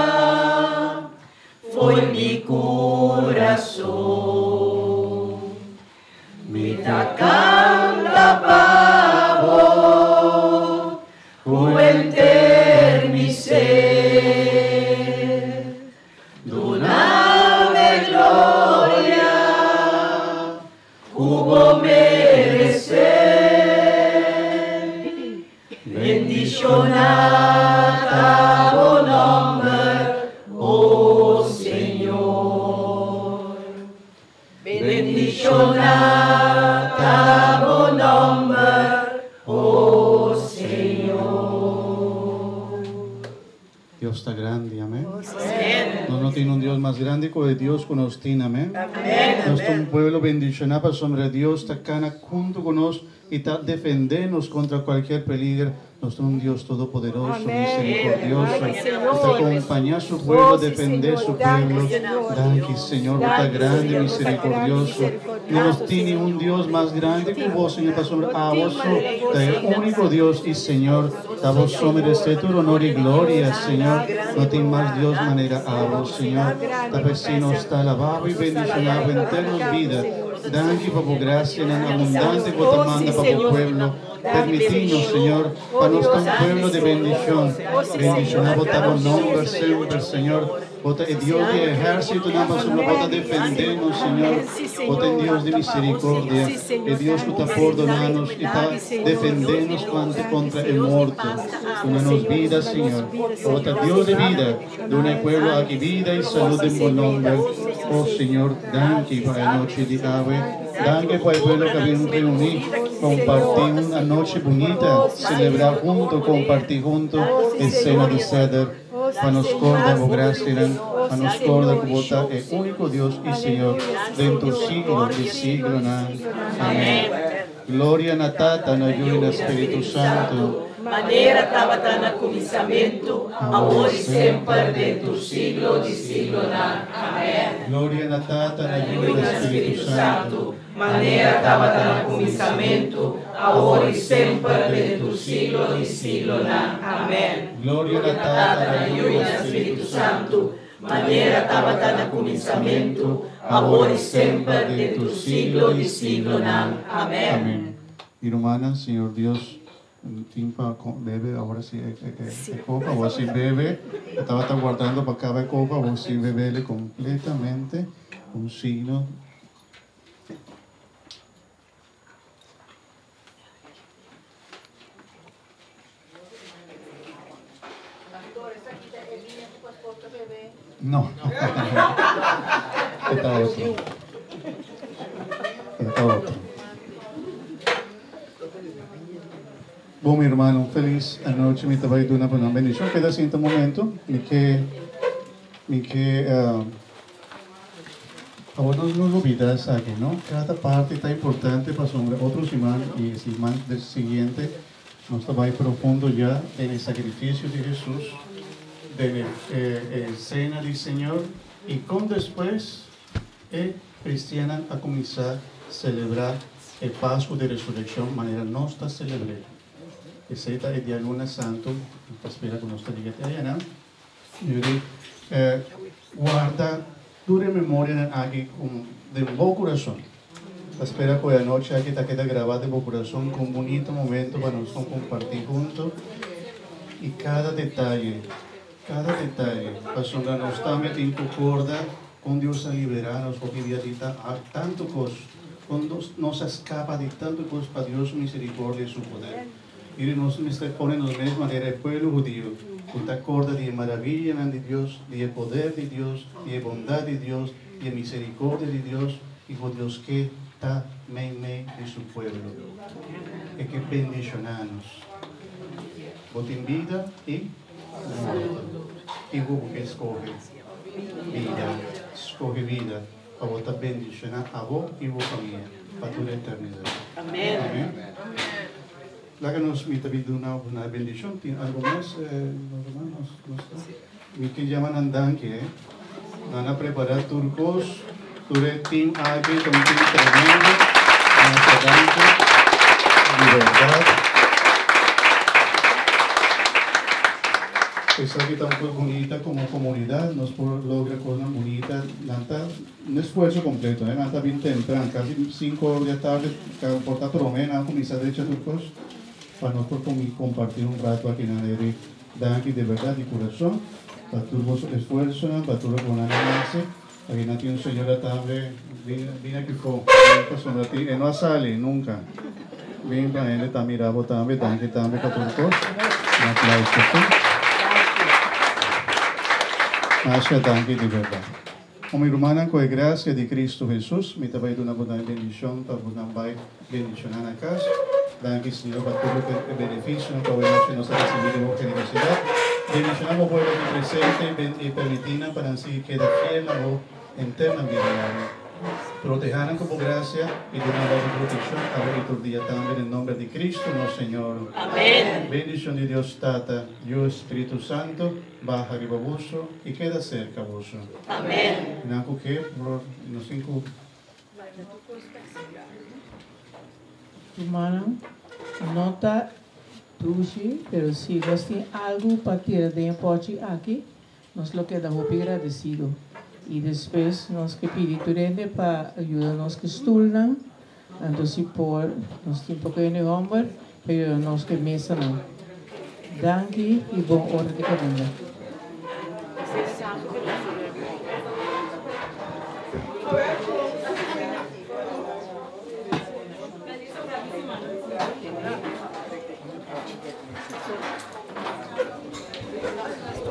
for mi kurason. Mi ta kanta pa bo ku henter mi ser. Duname gloria ku bo meresé. Bendishoná ta bo. Dios ta grandi, amèn. Nos no tin un Dios mas grandi ku e Dios ku nos tin, amèn. Nos ta un pueblo bendishoná pasobra Dios ta kana huntu ku nos i ta defendé nos kontra kualkier peliger. Nos ta un Dios todopoderoso, miserikordioso, ku ta kompañá su pueblo, defendé su pueblo. Danki, Señor, bo ta grandi, miserikordioso. No nos tin ningun Dios mas grandi ku bo, Señor, pasobra abo so ta e úniko Dios i Señor. Ta bo so meresé tur honor i gloria, Señor. No tin mas Dios manera abo, Señor. Ta p'esei nos ta alabá bo i bendishoná bo henter nos bida. Danki pa bo grasianan abundante ku bo ta manda pa bo pueblo. Permití nos, Señor, pa nos ta un pueblo di bendishon. Bendishoná bo ta bo nomber semper, Señor. Bo ta e Dios di e ehérsitonan pasobra bo ta defendé nos, Señor. Bo ta e Dios di misericordia, e Dios cu ta pordoná nos i ta defendé nos contra e morto. Duna nos bida, Señor. Bo ta Dios di bida. Duna e pueblo aki bida i salud den bo nomber. Oh, Señor, danki pa e anochi di awe. Danki pa e pueblo cu a bin reuní, compartí un anochi bunita, celebrá hunto, compartí hunto e cena di Seder. Pa nos corda bo gracianan, pa nos corda cu bo ta e unico Dios y Señor den tur siglo di siglonan. Amen. Gloria na Tata, na Yu y na Spiritu Santo. Manera tabata na cuminsamentu, awor y semper, den tur siglo di siglonan. Amen. Gloria na Tata, na Yu y na Spiritu Santo. Manera tabata na kuminsamentu, awor i semper, den tur siglo di siglonan. Amèn. Gloria na Tata, na Yu i na Spiritu Santu, manera tabata na kuminsamentu, awor i semper, den tur siglo di siglonan. Amèn. Amèn. Mi rumannan, Señor Dios tin pa bebe awor si e kopa, awor si bebe, e tabata guardando pa kaba e kopa, awor si bebele kompletamente, un signo. No. E ta otro. E ta otro. Bon mi hermano, un feliz anochi. Mi ta bai duna pa nan bendicion. Keda sinta un momento. Mi ke mi ke Awor nos no lubida esaki, no? Kada parti ta importante pasobra otro siman i e siman siguiente nos ta bai profundo ya den e sakrifisio di Hesus, den e Sena di Señor i kon despues e kristiannan a kuminsá selebrá e Pasku di Resurekshon manera nos ta selebr'é. Esei ta e Dialuna Santu, mi ta spera ku nos ta yega te ayanan. Yuri, Warda tur e memorianan aki den bo kurason. Ta spera ku e anochi aki ta keda grabá den bo kurason ku un bunito momento pa nos kon kompartí huntu i kada detaye, kada detaye, pasobra nos tambe tin ku korda kon Dios a liberá nos hopi bia di tantu kos, kon nos a skapa di tantu kos pa Dios su miserikordia i su poder. Mire, nos mester pone nos mes manera e pueblo hudiu, ku ta korda di e maravillanan di Dios, di e poder di Dios, di e bondat di Dios, di e miserikordia di Dios, i ku Dios ke ta meimei di su pueblo. E ke bendishoná nos. Bo tin bida i morto. Kiko bo ke skohe? Bida. Skohe bida pa bo ta bendishoná abo i bo famia pa tur eternidat. Amen. Laga nos mi ta bin duna una bendicion. Tin algo mas, nos ruman? Nos, nos ta? Mi ke yama nan danki, eh. Nan a prepara tur cos, tur e team aki ta un team tremendo. Masha danki, di berdad. Esaki ta un cos bunita como comunidad, nos por logra cosnan bunita. Nan ta. Un esfuerso completo, eh. Nan ta bin tempran, casi cinco or di atardi, por ta prome nan a cuminsa drecha tur cos pa nos por comparti un rato aki nan Eri. Danki de berdad di curason pa tur boso esfuersonan, pa tur loke bo nan a haci. Aki nan tin un señora tambe, bin aki fo, bin pasobra tin, e no a sali nunca. Bin pa hende ta mira bo tambe, danki tambe pa tur cos. Un aplauso p'e. Masha danki di berdad. O mi rumannan, ku e grasia di Kristu Hesus, mi ta bai duna bo nan e bendishon pa bo nan bai bendishoná na kas. Danki, Señor, pa tur loke e benefisionan ku awe nochi nos a risibí di bo generosidat. Bendishoná bo pueblo aki presente i permití nan pa nan sigui keda fiel na bo henter nan bida largu. Protehá nan ku bo grasia i duna bo protekshon awe i tur dia tambe den nomber di Kristu nos Señor. Amen. Bendishon di Dios Tata, Yu, Spiritu Santu baha riba boso i keda serka boso. Amen. Nan ku ke por nos tin ku. Rumannan, no ta dushi, pero si nos tin algu pa tira den e pòchi aki, nos lo keda hopi gradesido. I despues nos ke pidi tur hende pa yuda nos ku stulnan, anto si por nos tin poko hende hòmber pa yuda nos ku e mesanan. Danki i bon ora di kaminda.